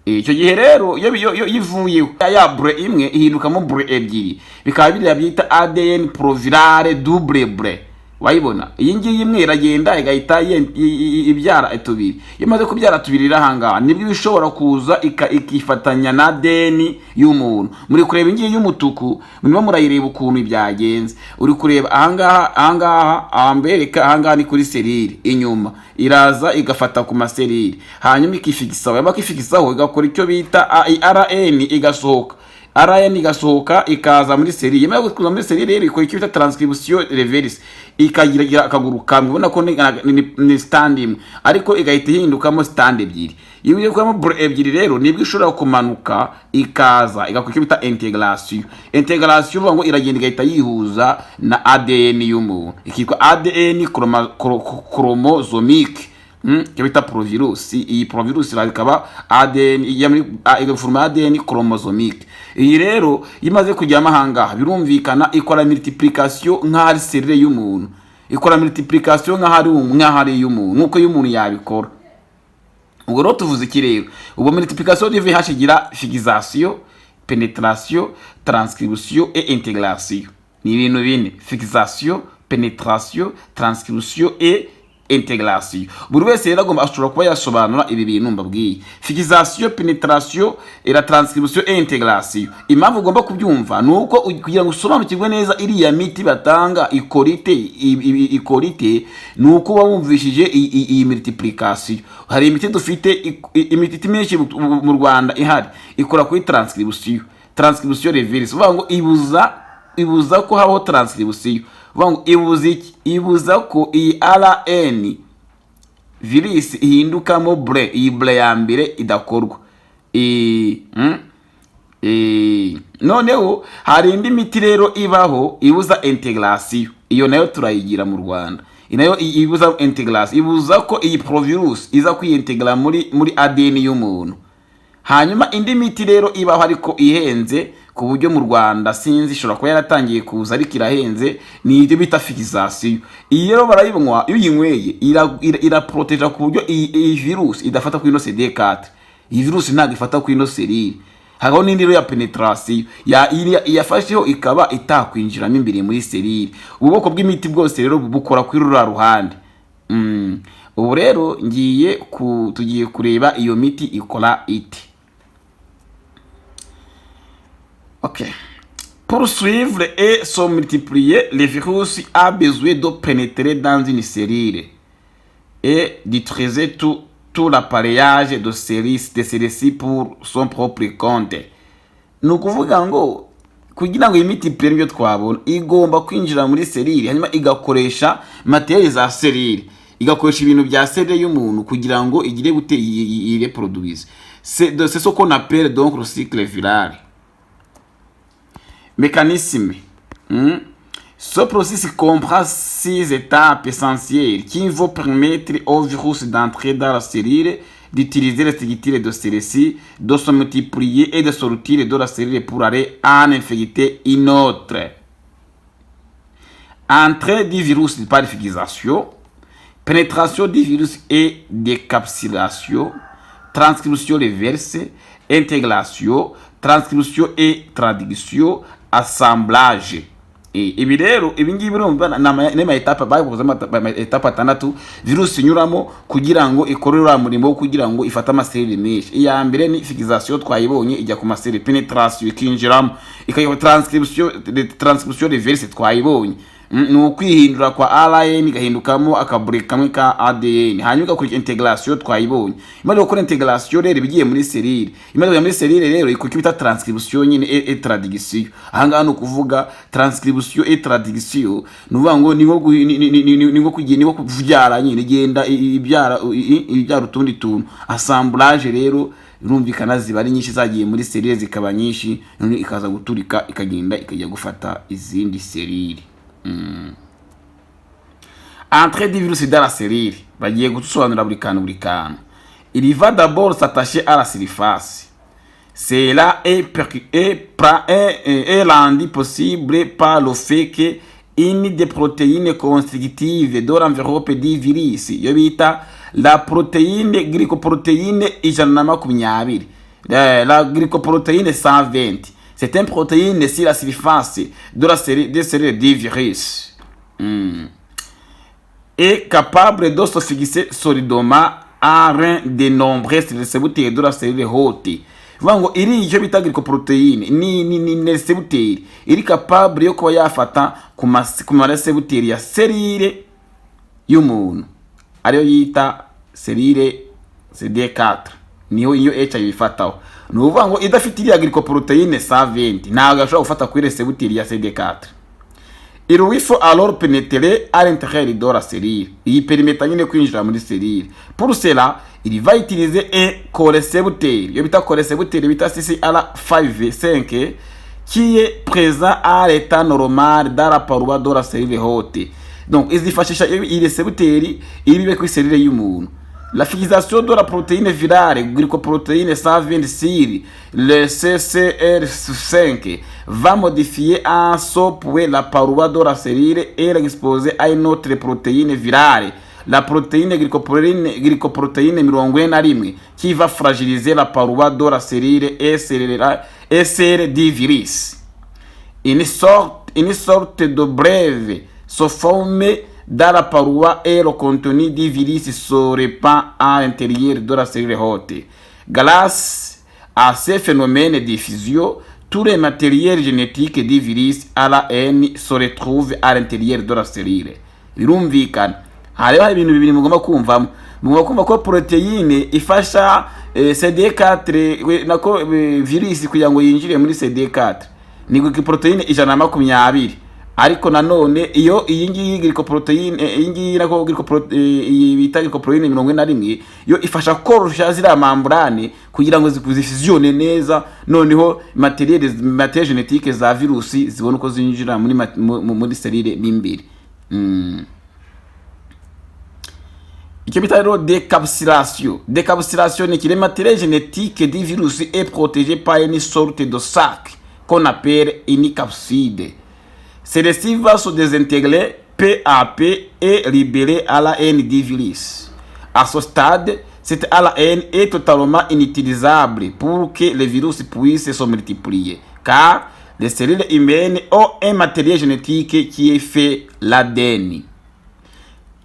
Icyo gihe rero iyo ivuyeho ya brin imwe, ihindukamo brin ebyiri, bikaba biriya byita ADN provirale double brin. Wayibona, iyi ngiyi imwe iragenda igahita ibyara tubiri. Iyo imaze kubyara tubiri iri ahangaha, nibwo iba ishobora kuza ikifatanya na ADN y'umuntu. Muri kureba iyi ngiyi y'umutuku, murimo murayireba ukuntu byagenze. Uri kureba ahangaha, ahambereka ahangaha ni kuri cellule inyuma, iraza igafata ku macellule, hanyuma ikifikisaho. Yaba ikifikisaho, igakora icyo bita ARN, igasohoka. ARN igasohoka ikaza muri cellule. Yamara kuza muri cellule rero, ikora icyo bita transcription reverse, ikagira akaguru kamwe. Ubona ko ni strand imwe, ariko igahita ihindukamo strand ebyiri. Iyo ugiye kuramo brin ebyiri rero, nibwo ishobora kumanuka ikaza igakora icyo bita intégration. Intégration uvuga ngo iragenda igahita yihuza na ADN y'umuntu, ikitwa ADN chromosomique, icyo bita provirus. Iyi provirus ikaba ADN ijya muri igaforma ADN chromosomique. Iyi rero iyo imaze kujyamo ahangaha, birumvikana ikora multiplication nk'aho ari cellule y'umuntu, ikora multiplication nk'aho ari iy'umuntu, nk'uko iy'umuntu yabikora. Ubwo rero tuvuze iki rero? Ubwo multiplication du VIH igira fixation, pénétration, transcription et intégration. Ni ibintu bine: fixation, pénétration, transcription et intégration. Buri wese rero agomba, ashobora kuba yasobanura ibi bintu mbabwiye: fixation, pénétration et la transcription et intégration. Impamvu ugomba kubyumva ni uko kugira ngo usobanukirwe neza iriya miti batanga ikora ite, ikora ite, ni uko uba wumvishije iyi multiplication. Hari imiti dufite, imiti myinshi mu Rwanda ihari ikora kuri transcription, transcription reverse. Uvuga ngo ibuza ko habaho transcription. Uvuga ngo ibuza iki? Ibuza ko iyi RN virus ihindukamo brin. Iyi brin ya mbere idakorwa. Noneho hari indi miti rero ibaho ibuza intégration. Iyo nayo turayigira mu Rwanda. Iyi nayo ibuza intégration, ibuza ko iyi provirus iza kwiyintegra muri ADN y'umuntu. Hanyuma indi miti rero ibaho ariko ihenze, ku buryo mu Rwanda sinzi, ishobora kuba yaratangiye kuza ariko irahenze, ni ibyo bita fixation. Iyi rero barayinywa, iyo uyinyweye iraproteja ku buryo iyi virus idafata kuri ino CD4. Iyi virus ntabwo ifata kuri ino cellule. Hakabaho n'indi rero ya pénétration, ya iyafasheho ikaba itakwinjiramo imbere muri cellule. Ubu bwoko bw'imiti bwose rero bukora kuri ruriya ruhande. Ubu rero ngiye ku tugiye kureba iyo miti ikora ite. Ok. Pour survivre et se multiplier, le virus a besoin de pénétrer dans une cellule et d'utiliser tout l'appareillage de celle-ci pour son propre compte. Ni ukuvuga ngo kugira ngo iyi miti ipere, ibyo twabona, igomba kwinjira muri cellule, hanyuma igakoresha matériel za cellule, igakoresha ibintu bya cellule y'umuntu kugira ngo igire gute? Yireproduise. C'est ce qu'on appelle donc le cycle viral. Mécanisme. Ce processus comprend six étapes essentielles qui vont permettre au virus d'entrer dans la cellule, d'utiliser les structures de celle-ci, de se multiplier et de sortir de la cellule pour aller en infecter une autre. Entrée du virus par fixation, pénétration du virus et décapsulation, transcription reverse, intégration, transcription et traduction, assemblage. Ibi rero, ibi ngibi urumva ni ama étapes bavuze, ama étapes atandatu virusi inyuramo kugira ngo ikore uriya murimo wo kugira ngo ifate amacellules menshi. Iya mbere ni fixation, twayibonye, ijya ku macellules. Pénétration, ikinjiramo ikajya. Transcription reverse twayibonye. Ni ukwihindura kwa ARN igahindukamo akabure kamwe ka ADN, hanyuma igakora intégration. Twayibonye imaze gukora intégration rero, ibigiye muri cellule. Imaze kujya muri cellule rero, ikora icyo bita transcription nyine et traduction. Ahangaha ni ukuvuga transcription et traduction, ni ukuvuga ngo ni nko ni nko kubyara nyine, igenda ibyara utundi tuntu, assemblage. Rero birumvikana, ziba ari nyinshi, zagiye muri cellule zikaba nyinshi, none ikaza guturika, ikagenda ikajya gufata izindi cellule. Entrée du virus dans la cellule, bagiye gusobanura buri kantu buri kantu. Il va d'abord s'attacher à la surface. Cela est rendu possible par le fait que une des protéines constitutives de l'enveloppe du virus, iyo bita la protéine glycoprotéine 120, la glycoprotéine 120, c'est une protéine sur la surface de la cellule, des cellules du virus, est capable de se fixer solidement à l'un des nombreux récepteurs de la cellule hôte. Vuga ngo iri icyo bita glycoprotéine ni récepteur iri capable yo kuba yafata ku ma récepteur ya cellule y'umuntu, ariyo yita cellule CD4, niho iyo HIV ifataho. Ni ukuvuga ngo idafite iriya glycoprotéine 120, ntabwo ashobora gufata kuri récepteur ya CD4. Il lui faut alors pénétrer à l'intérieur de la cellule. Iyi permettra nyine kwinjira muri cellule. Pour cela, il va utiliser un corécepteur. Iyo bita corécepteur bita CCR5 5, qui est présent à l'état normal dans la paroi de la cellule hôte. Donc, izifashisha iyi récepteur iri bibe kuri cellule y'umuntu. La fixation de la protéine virale, glycoprotéine 120 sur le CCR5, va modifier en ce point la paroi de la cellule et l'exposer à une autre protéine virale, la protéine glycoprotéine 41, qui va fragiliser la paroi de la cellule et celle du virus. Une sorte de brèche se forme dans la paroi et le contenu du virus se répand à l'intérieur de la cellule hôte. Grâce à ce phénomène de diffusion, tous les matériels génétiques du virus ARN se retrouvent à l'intérieur de la cellule. Birumvikana, hariho hari ibintu bibiri mugomba kumvamo. Mugomba kumva ko protéine ifasha CD4 nako virus kugira ngo yinjire muri CD4 ni glycoprotéine 120. Ariko nanone iyo iyi ngiyi glycoprotéine, iyi ngiyi nako iyi bita glycoprotéine 41, yo ifasha koroshya ziriya membrane kugira ngo zifusione neza, noneho matériel génétique za virusi zibone uko zinjira muri cellule n'imbere. Icyo bita rero décapsulation. Décapsulation ni que matériel génétique du virus est protégé par une sorte de sac qu'on appelle une capside. Celle-ci va se désintégrer peu à peu et libérer l'ARN du virus. À ce stade, cet ARN est totalement inutilisable pour que le virus puisse se multiplier, car les cellules humaines ont un matériel génétique qui est fait l'ADN.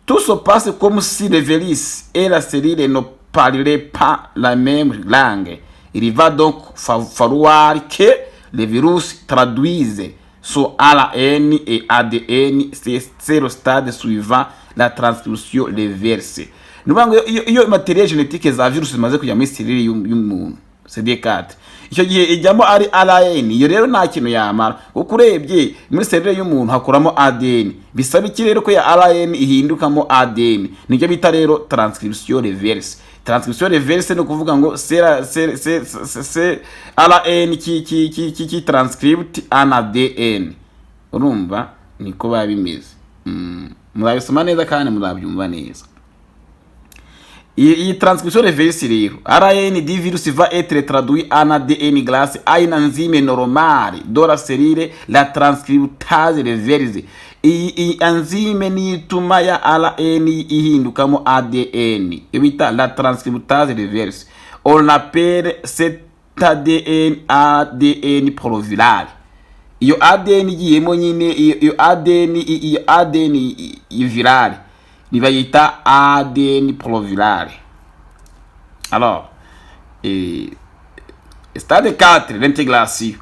Tout se passe comme si le virus et la cellule ne parleraient pas la même langue. Il va donc falloir que le virus traduise son ARN et ADN. C'est le stade suivant, la transcription reverse. Ni ukuvuga ngo iyo matériel génétique za virusi zimaze kujya muri cellule y'umuntu CD4, icyo gihe ijyamo ari ARN. Iyo rero nta kintu yamara, kuko urebye muri cellule y'umuntu hakuramo ADN. Bisaba iki rero ko ya ARN ihindukamo ADN? Nicyo bita rero transcription reverse. Transcription reverse ni ukuvuga ngo c'est ARN qui transcript en ADN. Urumva niko biba bimeze. Muzabisoma neza kandi muzabyumva neza. Iyi transcription reverse rero, ARN du virus va être traduit en ADN grâce à une enzyme normale de la cellule, la transcriptase reverse. Iyi enzyme niyo ituma ya ARN ihindukamo ADN, iyo bita la transcriptase reverse. On appelle cet ADN ADN proviral. Iyo ADN igiyemo nyine, iyo ADN, iyo ADN virale bayita ADN proviral. Alors, stade 4, l'intégration.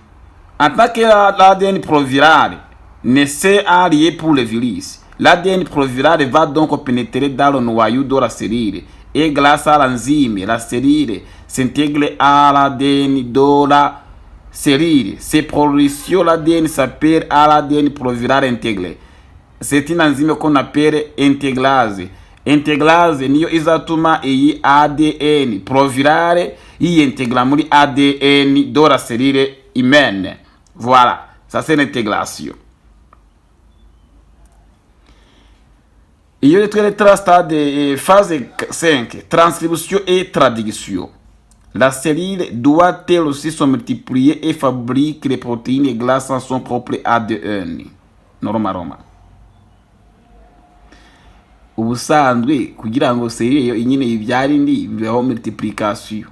En tant que l'ADN proviral Ne sert à rien pour le virus. L'ADN proviral va donc pénétrer dans le noyau de la cellule et grâce à l'enzyme, la cellule s'intègre à l'ADN de la cellule. Cette production, l'ADN s'appelle l'ADN proviral intégré. C'est une enzyme qu'on appelle intégrase. Intégrase niyo izatuma iyi ADN provirale yiyintegra muri ADN de la cellule humaine. Voilà, ça c'est l'intégration. Iyo twere stade phase 5, transcription et traduction. La cellule doit elle aussi se multiplier et fabrique les protéines grâce à son propre ADN. Normalement, ubusanzwe kugira ngo cellule yo nyine ibyara indi, bibaho multiplication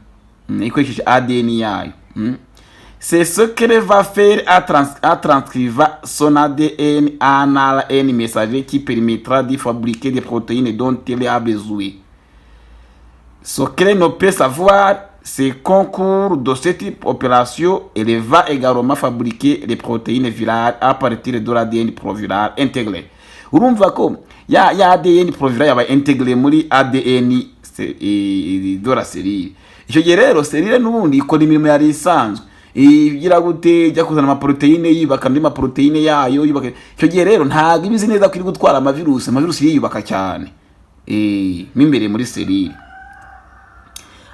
ikoresheje ADN yayo. C'est ce qu'elle va faire à transcrire son ADN en ARN messager qui permettra de fabriquer des protéines dont elle a besoin. Ce qu'elle ne peut savoir, c'est qu'au cours de cette opération, elle va également fabriquer les protéines virales à partir de l'ADN proviral intégré. Urumva ko ya ADN proviral yaba intégré muri ADN de la cellule. Icyo gihe rero cellule n'ubundi ikora imirimo yari isanzwe, igira gute? Ijya kuzana amaprotéine, yubaka andi maprotéine yayo, yubaka. Icyo gihe rero ntabwo iba izi neza ko iri gutwara amavirusi. Amavirusi yiyubaka cyane mo imbere muri cellule.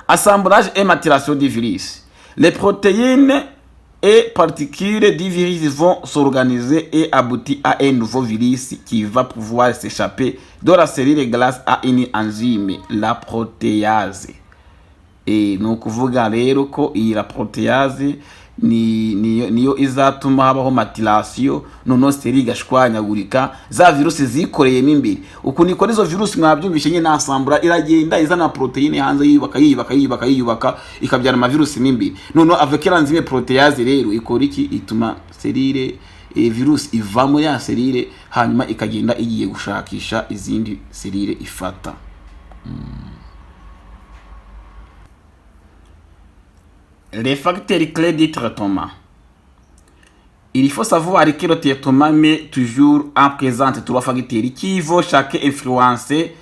Assemblage et maturation du virus. Les protéines et particules du virus vont s'organiser et aboutir à un nouveau virus qui va pouvoir s'échapper de la cellule grâce à une enzyme, la protéase. Ni ukuvuga rero ko iyi la protéase ni niyo izatuma habaho maturation, noneho cellule igashwanyagurika, za virusi zikoreyemo imbere. Ukuntu ikora izo virusi mwabyumvishe nyine, nasambura, iragenda izana protéine hanze, yiyubaka, yiyubaka, yiyubaka, yiyubaka, ikabyara amavirusi mo imbere. Noneho avec l'enzyme protéase rero ikora iki? Ituma cellule virusi ivamo ya cellule, hanyuma ikagenda igiye gushakisha izindi cellule ifata. Les facteurs clés du traitement. Il faut savoir que le traitement met toujours en présence trois facteurs qui vont chacun influencer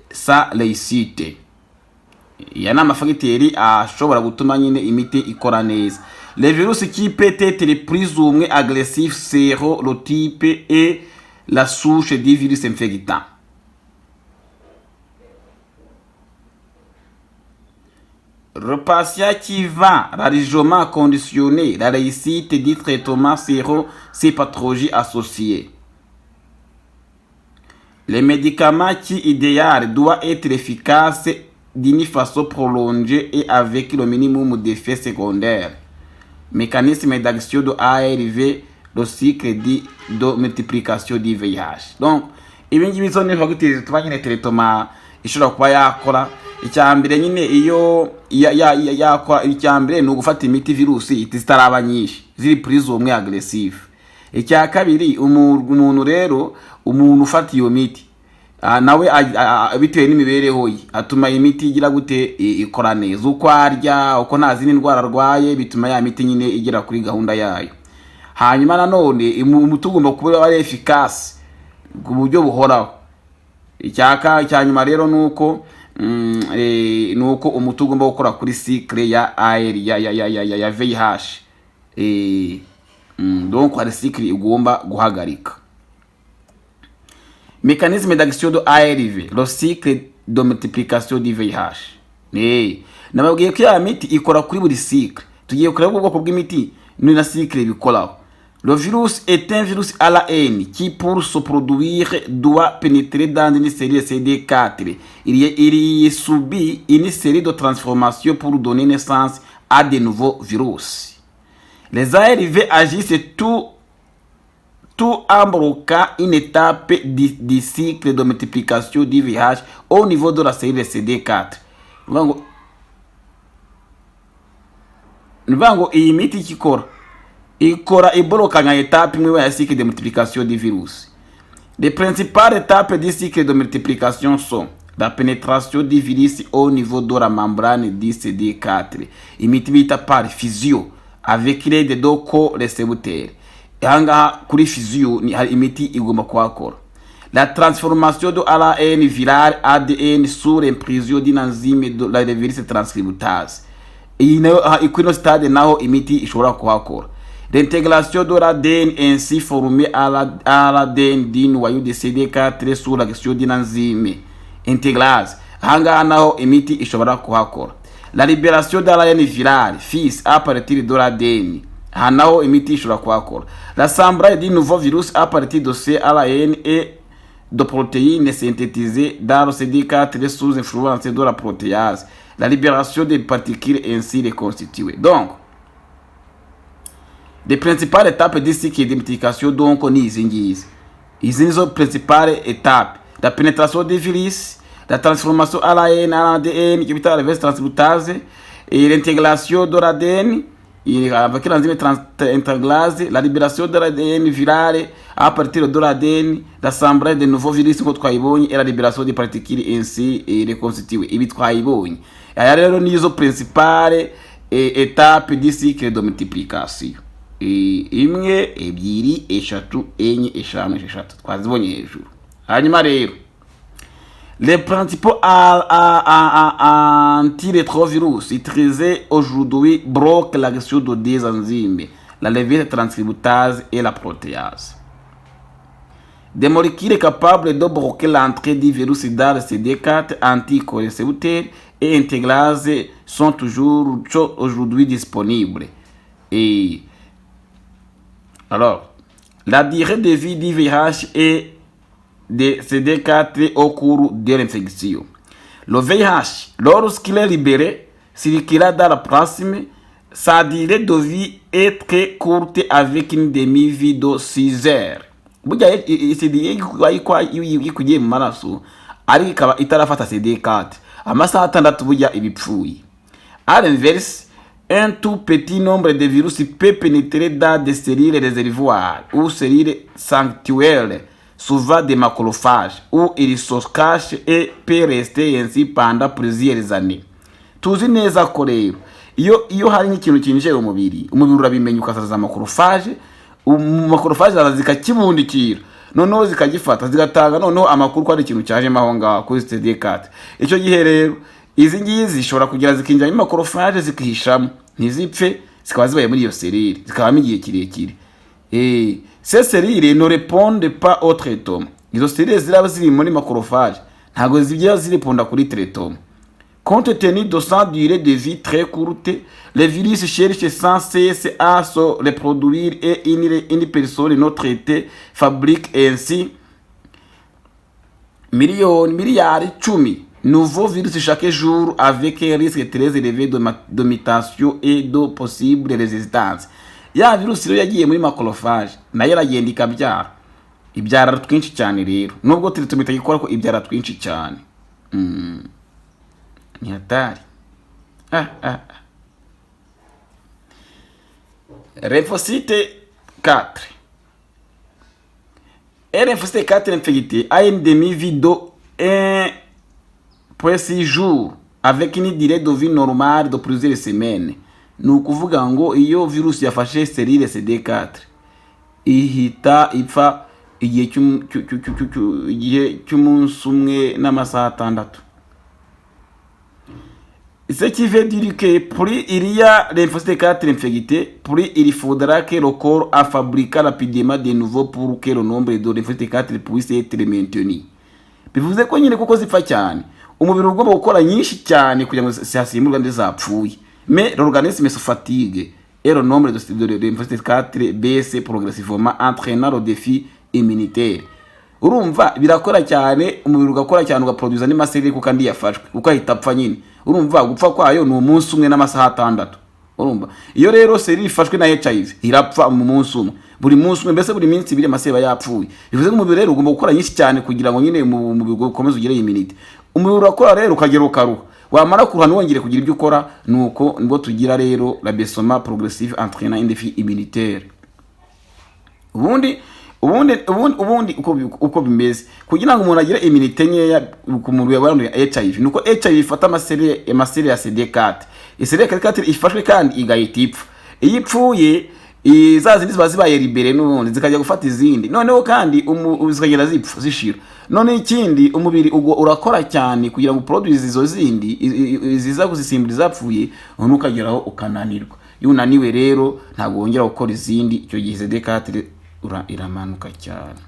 sa réussite. Iya ni amafagiteri ashobora gutuma nyine imiti ikora neza. Les virus qui peut être plus ou moins agressif selon le type et la souche du virus infectant. Le patient qui va largement conditionner la réussite du traitement selon ses pathologies associées. Les médicaments qui idéal doit être efficace d'une façon prolongée et avec le minimum d'effets secondaires. Mécanisme d'action de ARV, le cycle de multiplication du VIH. Donc, ibi ngibi zo ni fagitire zituma nyine traitement ishobora kuba yakora. Icya mbere nyine iyo yakora, icya mbere ni ugufata imiti virusi zitaraba nyinshi, ziri plus ou moins agressif. Icya kabiri, umuntu rero, umuntu ufata iyo miti nawe bitewe n'imibereho ye atuma imiti igira gute? Ikora neza. Uko arya, uko nta zindi ndwara arwaye, bituma ya miti nyine igera kuri gahunda yayo. Hanyuma nanone umuti ugomba kuba ari efficace ku buryo buhoraho. Icyaka cya nyuma rero ni uko umuti ugomba gukora kuri cycle ya AR ya VIH. Donc hari cycle igomba guhagarika. Mécanisme d'action de ARV, le cycle de multiplication du VIH. Nababwiye ko ya miti ikora kuri buri cycle. Tugiye kureba ubwoko bw'imiti ni na cycle bikoraho. Le virus est un virus ARN qui, pour se produire, doit pénétrer dans une cellule CD4. Il y subit une série de transformations pour donner naissance à de nouveaux virus. Les ARV agissent tout en bloquant une étape du cycle de multiplication du VIH au niveau de la cellule CD4. Ni ukuvuga ngo iyi miti icyo ikora, ikora iborokanya étape imwe ya cycle de multiplication du virus. Les principales étapes du cycle de multiplication sont la pénétration du virus au niveau de la membrane du CD4, imiti bita par fusion avec l'aide de co-récepteurs. Ahangaha kuri fusion ni hari imiti igomba kuhakora. La transformation de ARN viral ADN sous l'impulsion d'une enzyme de la reverse transcriptase, iyi nayo aha kuri ino stade naho imiti ishobora kuhakora. L'intégration de l'ADN ainsi formé à l'ADN du noyau de CD4 sous l'action d'une enzyme intégrase, ahangaha naho imiti ishobora kuhakora. La libération de l'ARN viral fils à partir de l'ADN, aha naho imiti ishobora kuhakora. L'assemblage du nouveau virus à partir de ce ARN et de protéines synthétisées dans le CD4 sous influence de la protéase, la libération des particules ainsi reconstituées. Donc les principales étapes du cycle de multiplication, donc ni izi ngizi, izi nizo principales étapes: la pénétration des virus, la transformation ARN en ADN icyo bita reverse transcriptase, et l'intégration de l'ADN avec l'enzyme intégrase, la libération de l'ADN viral à partir de l'ADN, l'assemblage de nouveaux virus nk'uko twayibonye, et la libération des particules ainsi reconstituées. Ibi twayibonye. Aya rero nizo principale étape du cycle de multiplication. Imwe, ebyiri, eshatu, enye, eshanu, esheshatu, twazibonye hejuru. Hanyuma rero, les principaux antirétrovirus utilisés aujourd'hui bloquent l'action de deux enzymes, la reverse transcriptase et la protéase. Des molécules capables de bloquer l'entrée du virus dans le CD4 anticorécepteurs et intégrase sont toujours aujourd'hui disponibles. Et alors, la durée de vie du VIH est de CD4 au cours de l'infection. Le VIH, lorsqu'il est libéré, circule dans le plasme, sa durée de vie est très courte avec une demi-vie de 6 heures. Burya CD ikugiye mu maraso ariko ikaba itarafata CD4, amasaha 6 burya iba ipfuye. À l'inverse, un tout petit nombre de virus peut pénétrer dans des cellules réservoirs ou cellules sanctuaires, souvent des macrophages, où il se cache et peut rester ainsi pendant plusieurs années. Tuzi neza ko rero iyo hari nk'ikintu cyinjiye mu mubiri, umubiri urabimenya ukazaza macrophage, macrophage zaza zikakibundikira, noneho zikagifata, zigatanga noneho amakuru ko hari ikintu cyajemo aho ngaho kuri CD4. Icyo gihe rero izi ngizi zishobora kugira zikinjira muri macrophage, zikihishamo ntizipfe, zikaba zibaye muri iyo cellule, zikabamo igihe kirekire. Ces cellules ne répondent pas au traitement. Izo cellules ziraba ziri muri macrophage ntabwo zijya zireponda kuri traitement. Compte tenu de sa durée de vie très courte, les virus cherchent sans cesse à se reproduire et une personne non traitée fabrique ainsi miliyoni miliyari 10 nouveaux virus chaque jour avec un risque très élevé de mutation et de possible résistance. Ya virusi rero yagiye muri macrophage nayo iragenda ikabyara, ibyara twinshi cyane. Rero nubwo traitement itagikora ko ibyara twinshi cyane. Ni hatari. Ah, ah, ah. Lymphocyte 4. Un lymphocyte 4 infecté a une demi-vie de 1,6 jours avec une durée de vie normale de plusieurs semaines. Ni ukuvuga ngo iyo virusi yafashe cellule CD4 ihita ipfa igihe cy'umunsi umwe n'amasaha 6. Ce qui veut dire que plus il y a lymphocytes 4 infectés, plus il faudra que le corps a fabriqué rapidement de nouveaux pour que le nombre de lymphocytes 4 puisse être maintenu. Bivuze ko nyine kuko zipfa cyane, umubiri ugomba gukora nyinshi cyane kugira ngo zihasimburwe andi zapfuye. Mais l'organisme se fatigue et le nombre de lymphocytes 4 baisse progressivement, entraînant le défi immunitaire. Urumva birakora cyane, umubiri ugakora cyane, ugaproduza andi maserire kuko andi yafashwe, kuko ahita apfa nyine. Urumva gupfa kwayo ni umunsi umwe n'amasaha 6. Urumva iyo rero cellule ifashwe na HIV irapfa mu munsi umwe, buri munsi umwe, mbese buri minsi 2 amaseri aba yapfuye. Bivuze ko umubiri rero ugomba gukora nyinshi cyane kugira ngo nyine umubiri ukomeze ugire immunité. Umubiri urakora rero ukagera ukaruha, wamara kuruha ntiwongere kugira ibyo ukora. Nuko nibwo tugira rero l'abaissement progressif entraînant un défi immunitaire. Ubundi uko bimeze kugira ngo umuntu agire immunité nkeya ku muntu wanduye HIV, nuko HIV ifata amaserire ya CD4. Iserire ya CD4 ifashwe kandi igahita ipfa. Iyo ipfuye Za zindi ziba zibaye libérées n'ubundi zikajya gufata izindi, noneho kandi zikagenda zipfa, zishira. None ikindi, umubiri ubwo urakora cyane kugira ngo produise izo zindi ziza kuzisimbura izapfuye, noneho ukageraho ukananirwa. Iyo unaniwe rero, ntabwo wongera gukora izindi. Icyo gihe CD4 iramanuka cyane.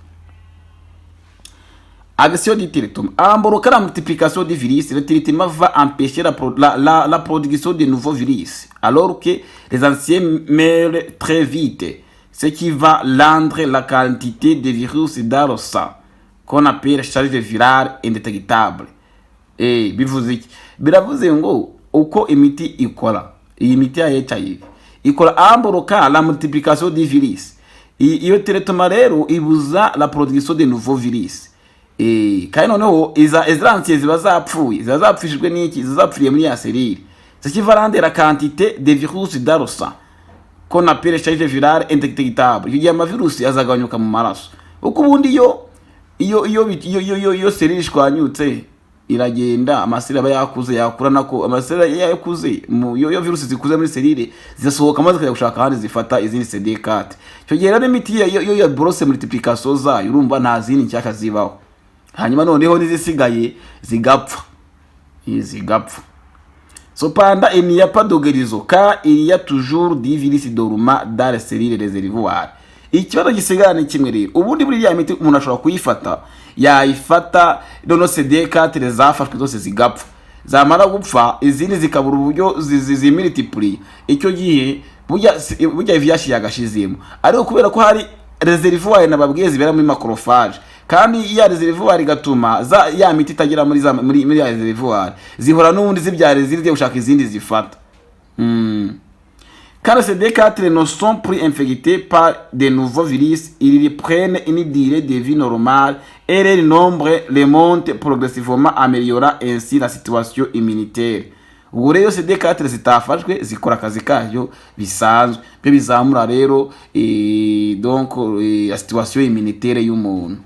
Action du traitement. En bloquant la multiplication du virus, le traitement va empêcher la, pro- la, la, la production de nouveaux virus, alors que les anciens meurent très vite, ce qui va rendre la quantité de virus dans le sang, qu'on appelle charge virale, indétectable. Bivuze iki? Biravuze ngo uko imiti ikora, iyi miti ya HIV ikora en bloquant la multiplication du virus. Iyo traitement rero ibuza la production de nouveaux virus. Kandi noneho iza iziransiye ziba zapfuye, ziba zapfishijwe n'iki? Ziba zapfiriye muri ya cellule, ce qui va rendre la quantité de virus dans le sang, qu'on appelle charge virale, indétectable. Icyo gihe amavirusi azagabanyuka mu maraso, kuko ubundi iyo iyo iyo iyo iyo, iyo cellule ishwanyutse iragenda, amacellules aba yakuze, yakura nako amacellules yakuze iyo virusi zikuze muri cellule, zisohoka maze zikajya gushaka ahandi zifata izindi CD4. Icyo gihe rero imiti iyo ya bloquer multiplication zayo, urumva nta zindi nshyashya zibaho, hanyuma noneho n'izisigaye zigapfa. Zigapfa. Cependant, il n'y a pas de guérison car il y a toujours des virus dormants dans les cellules réservoirs. Ikibazo gisigara ni kimwe rero: ubundi buriya miti umuntu ashobora kuyifata, yayifata, noneho CD4 zafashwe zose zigapfa, zamara gupfa izindi zikabura uburyo zimultiplier. Icyo gihe burya VIH yagashizemo, ariko kubera ko hari réservoir nababwiye zibera muri macrophage, kandi ya réservoir igatuma za ya miti itagera muri za muri ya réservoir, zihora n'ubundi zibyara izindi, zigiye gushaka izindi zifata. Quand les CD4 ne sont plus infectés par de nouveaux virus, ils prennent une durée de vie normale et leur nombre remonte progressivement, améliorant ainsi la situation immunitaire. Ubwo rero CD4 zitafashwe zikora akazi kayo bisanzwe, byo bizamura rero donc la situation immunitaire y'umuntu.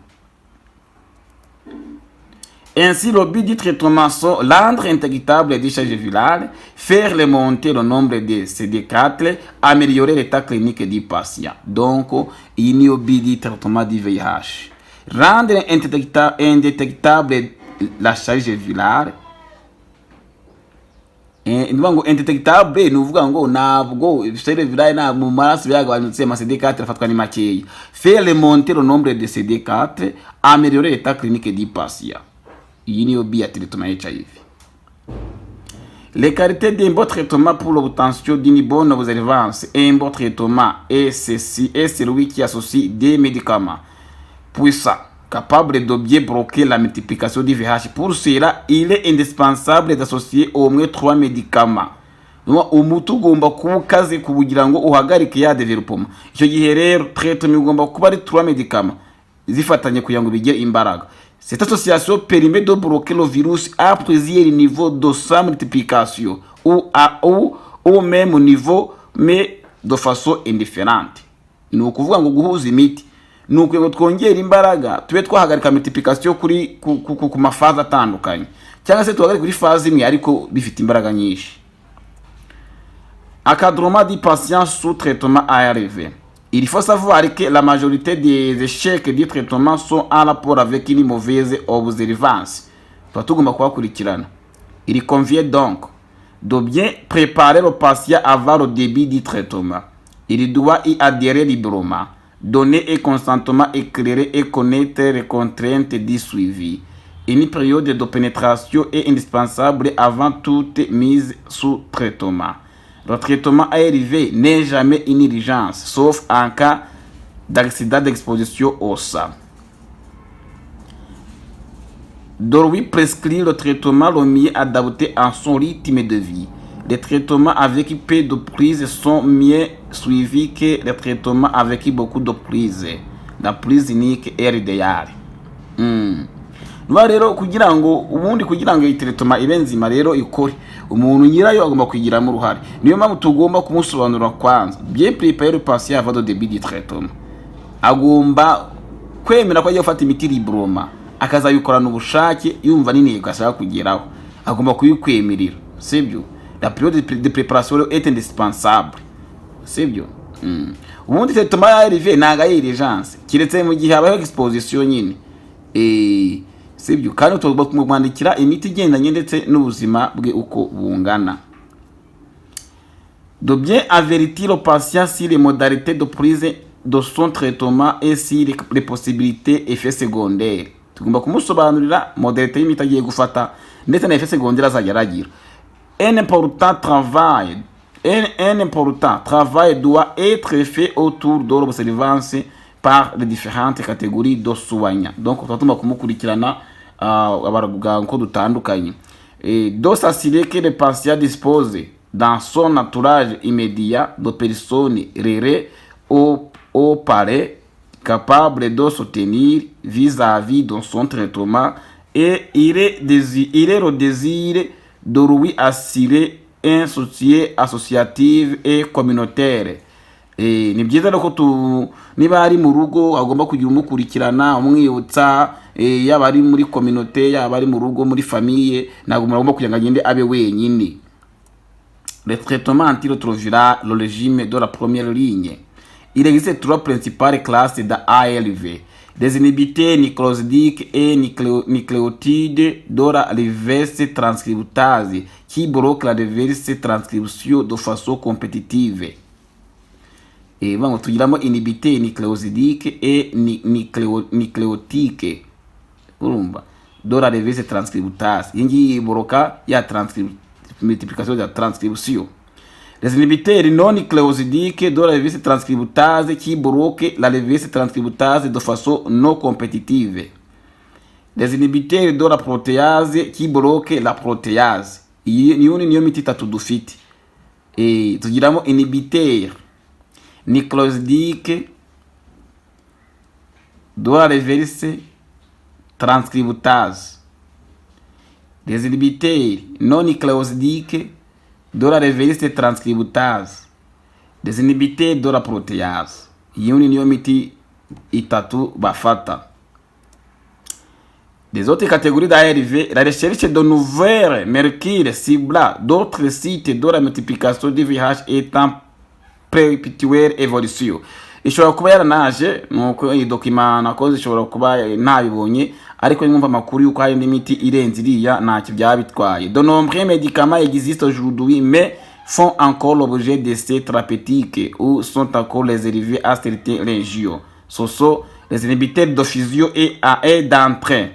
Ainsi, le but du traitement sont rendre indétectable des charges virales, faire remonter le nombre de CD4, améliorer l'état clinique du patient. Donc, il y a but du traitement du VIH. Rendre indétectable la charge virale. Ni ngo indétectable, ni uvuga ngo ntabwo charge virale nta mu maraso byagabanutse, ama CD4 afatwa ni makeya. Faire remonter le nombre de CD4, améliorer l'état clinique du patient. Iyi niyo but ya traitement HIV. Les qualités d'un bon traitement pour l'obtention d'une bonne observance. Un bon traitement est, ceci, est celui qui associe des médicaments puissants capables de bien bloquer la multiplication du VIH. Pour cela, il est indispensable d'associer au moins trois médicaments. Umuti ugomba kuba ukaze kugira ngo uhagarike ya développement. Icyo gihe rero traitement igomba kuba ari trois médicaments zifatanye kugira ngo bigire imbaraga. Cette association permet de bloquer le virus à plusieurs niveaux de sa multiplication ou au même niveau mais de façon indifférente. Ni ukuvuga ngo guhuza imiti ni ukugira ngo twongere imbaraga, tube twahagarika multiplication kuri ku maphases atandukanye, cyangwa se tuhagarike kuri phase imwe ariko bifite imbaraga nyinshi. Encadrement du patient sous traitement ARV. Il faut savoir que la majorité des échecs du traitement sont en rapport avec une mauvaise observance. Tuba tugomba kubakurikirana. Il convient donc de bien préparer le patient avant le début du traitement. Il doit y adhérer librement, donner un consentement éclairé et connaître les contraintes du suivi. Une période de pénétration est indispensable avant toute mise sous traitement. Le traitement ARV n'est jamais une urgence, sauf en cas d'accident d'exposition au sang. De lui prescrire le traitement le mieux adapté à son rythme de vie. Les traitements avec peu de prise sont mieux suivis que les traitements avec beaucoup de prise. La prise unique est l'idéale. Nuba rero kugira ngo ubundi kugira ngo iyi traitement ibe nzima rero ikore, umuntu nyirayo agomba kuyigiramo uruhare. Niyo mpamvu tugomba kumusobanurira kwanza, bien préparer le patient avant le début du traitement. Agomba kwemera ko agiye gufata imiti librement, akazabikorana ubushake, yumva n'intego ashaka kugeraho, agomba kubikwemerera, sibyo? La période de préparation est indispensable, sibyo? Ubundi traitement ya ARV ntabwo ari urgence, keretse mu gihe habayeho exposition nyine. Sibyo? Kandi tugomba kumwandikira imiti igendanye ndetse n'ubuzima bwe uko bungana. De bien avertir le patient sur les modalités de prise de son traitement et sur les possibilités effets secondaires. Tugomba kumusobanurira modalité y'imiti agiye gufata ndetse na effet secondaire azajya aragira. Un important travail doit être fait autour de l'observance par les différentes catégories de soignants. Donc tuba tugomba kumukurikirana abaganga uko dutandukanye. Et de s'assurer que le patient dispose dans son entourage immédiat de personnes relais ou parents capable de soutenir vis-à-vis de son traitement et il est le désir de lui assurer un soutien associatif et communautaire. Ni byiza rero ko tu niba ari mu rugo agomba kugira umukurikirana, umwibutsa, yaba ari muri communauté, yaba ari mu rugo muri famille. Ntabwo umuntu agomba kugira ngo agende abe wenyine. Le traitement antirétroviral, le régime de la première ligne. Il existe trois principales classes d'ARV. Des inhibiteurs nucléosidiques et nucléotides de la reverse transcriptase qui bloquent la reverse transcription de façon compétitive. Et bon, tugiramo inhibiteur nucléosidique et nucléotique, urumva, de la reverse transcriptase. Iyi ngiyi iboroka ya multiplication de la transcription. Les inhibiteurs non nucléosidiques de la reverse transcriptase qui bloquent la reverse transcriptase de façon non compétitive. Les inhibiteurs de la protéase qui bloquent la protéase. Iyi niyo miti itatu dufite. Tugiramo inhibiteur nucléosidique de la reverse transcriptase, les inhibiteurs non nucléosidiques de la reverse transcriptase, les inhibiteurs de la protéase. Iyi niyo miti itatu bafata. Des autres catégories d'ARV, la recherche de nouvelles molécules ciblant d'autres sites de la multiplication du VIH est en perpétuelle évolution. Ishobora kuba yaranaje, nuko iyi document nakoze ishobora kuba ntabibonye, ariko mwumva amakuru yuko hari indi miti irenze iriya, ntacyo byaba bitwaye. De nombreux médicaments existent aujourd'hui, mais font encore l'objet d'essais thérapeutiques ou sont encore réservés à certaines régions. Ce sont les inhibiteurs de fusion et à et d'entrée,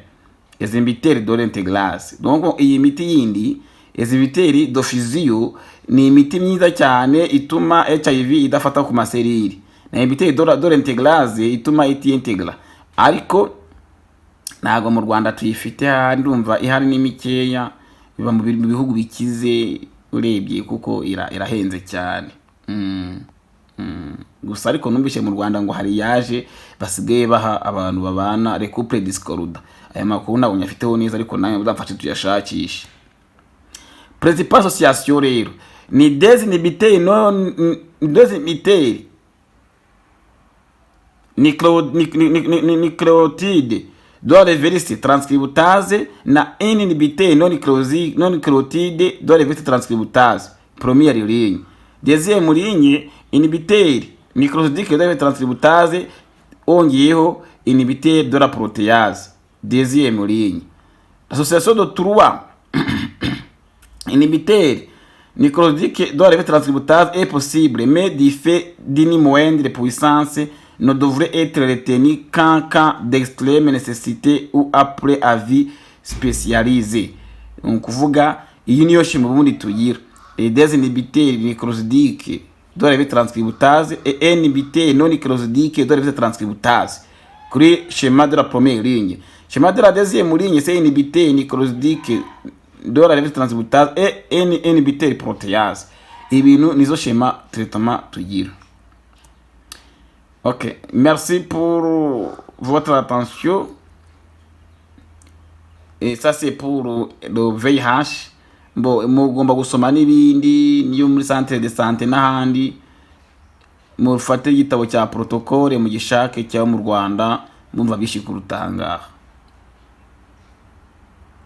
les inhibiteurs de l'intégrase. Donc iyi miti yindi, les inhibiteurs de fusion, ni imiti myiza cyane ituma HIV idafata ku ma cellules, na inhibiteur de l'intégrase ituma itiintegra, ariko ntabwo mu Rwanda tuyifite. Ndumva ihari ni mikeya, biba mu bihugu bikize urebye, kuko irahenze cyane. Gusa ariko numvise mu Rwanda ngo hari yaje basigaye baha abantu babana, les couples discordants. Aya makuru ntabwo nyafiteho neza, ariko nawe uzamfashe tuyashakishe. Principale association rero ni des inhibiteurs non des inhibiteurs nucléotide de la reverse transcriptase na inhibiteur non nucléotide de la reverse transcriptase, première ligne. Deuxième ligne, inhibiteur nucléosidique de la reverse transcriptase ongeyeho inhibiteur de la protéase, deuxième ligne. Association de trois inhibiteurs nucléosidique de la reverse transcriptase est possible, mais du fait d'une moindre puissance ne devrait être retenu qu'en cas d'extrême nécessité ou après avis spécialisé. Ni ukuvuga iyi niyo schéma ubundi tugira: des inhibiteurs nucléosidiques de la reverse transcriptase et inhibiteur non nucléosidique de la reverse transcriptase kuri schéma de la première ligne. Schéma de la deuxième ligne, c'est inhibiteur nucléosidique de la reverse transcriptase et inhibiteur protéase. Ibintu nizo schéma traitement tugira. Ok, merci pour votre attention. Et ça, c'est pour le VIH. Bo mugomba gusoma n'ibindi niyo muri centre de santé n'ahandi. Mufate igitabo cya protocole mugishake cyangwa mu Rwanda mumva byinshi kuruta aha ngaha.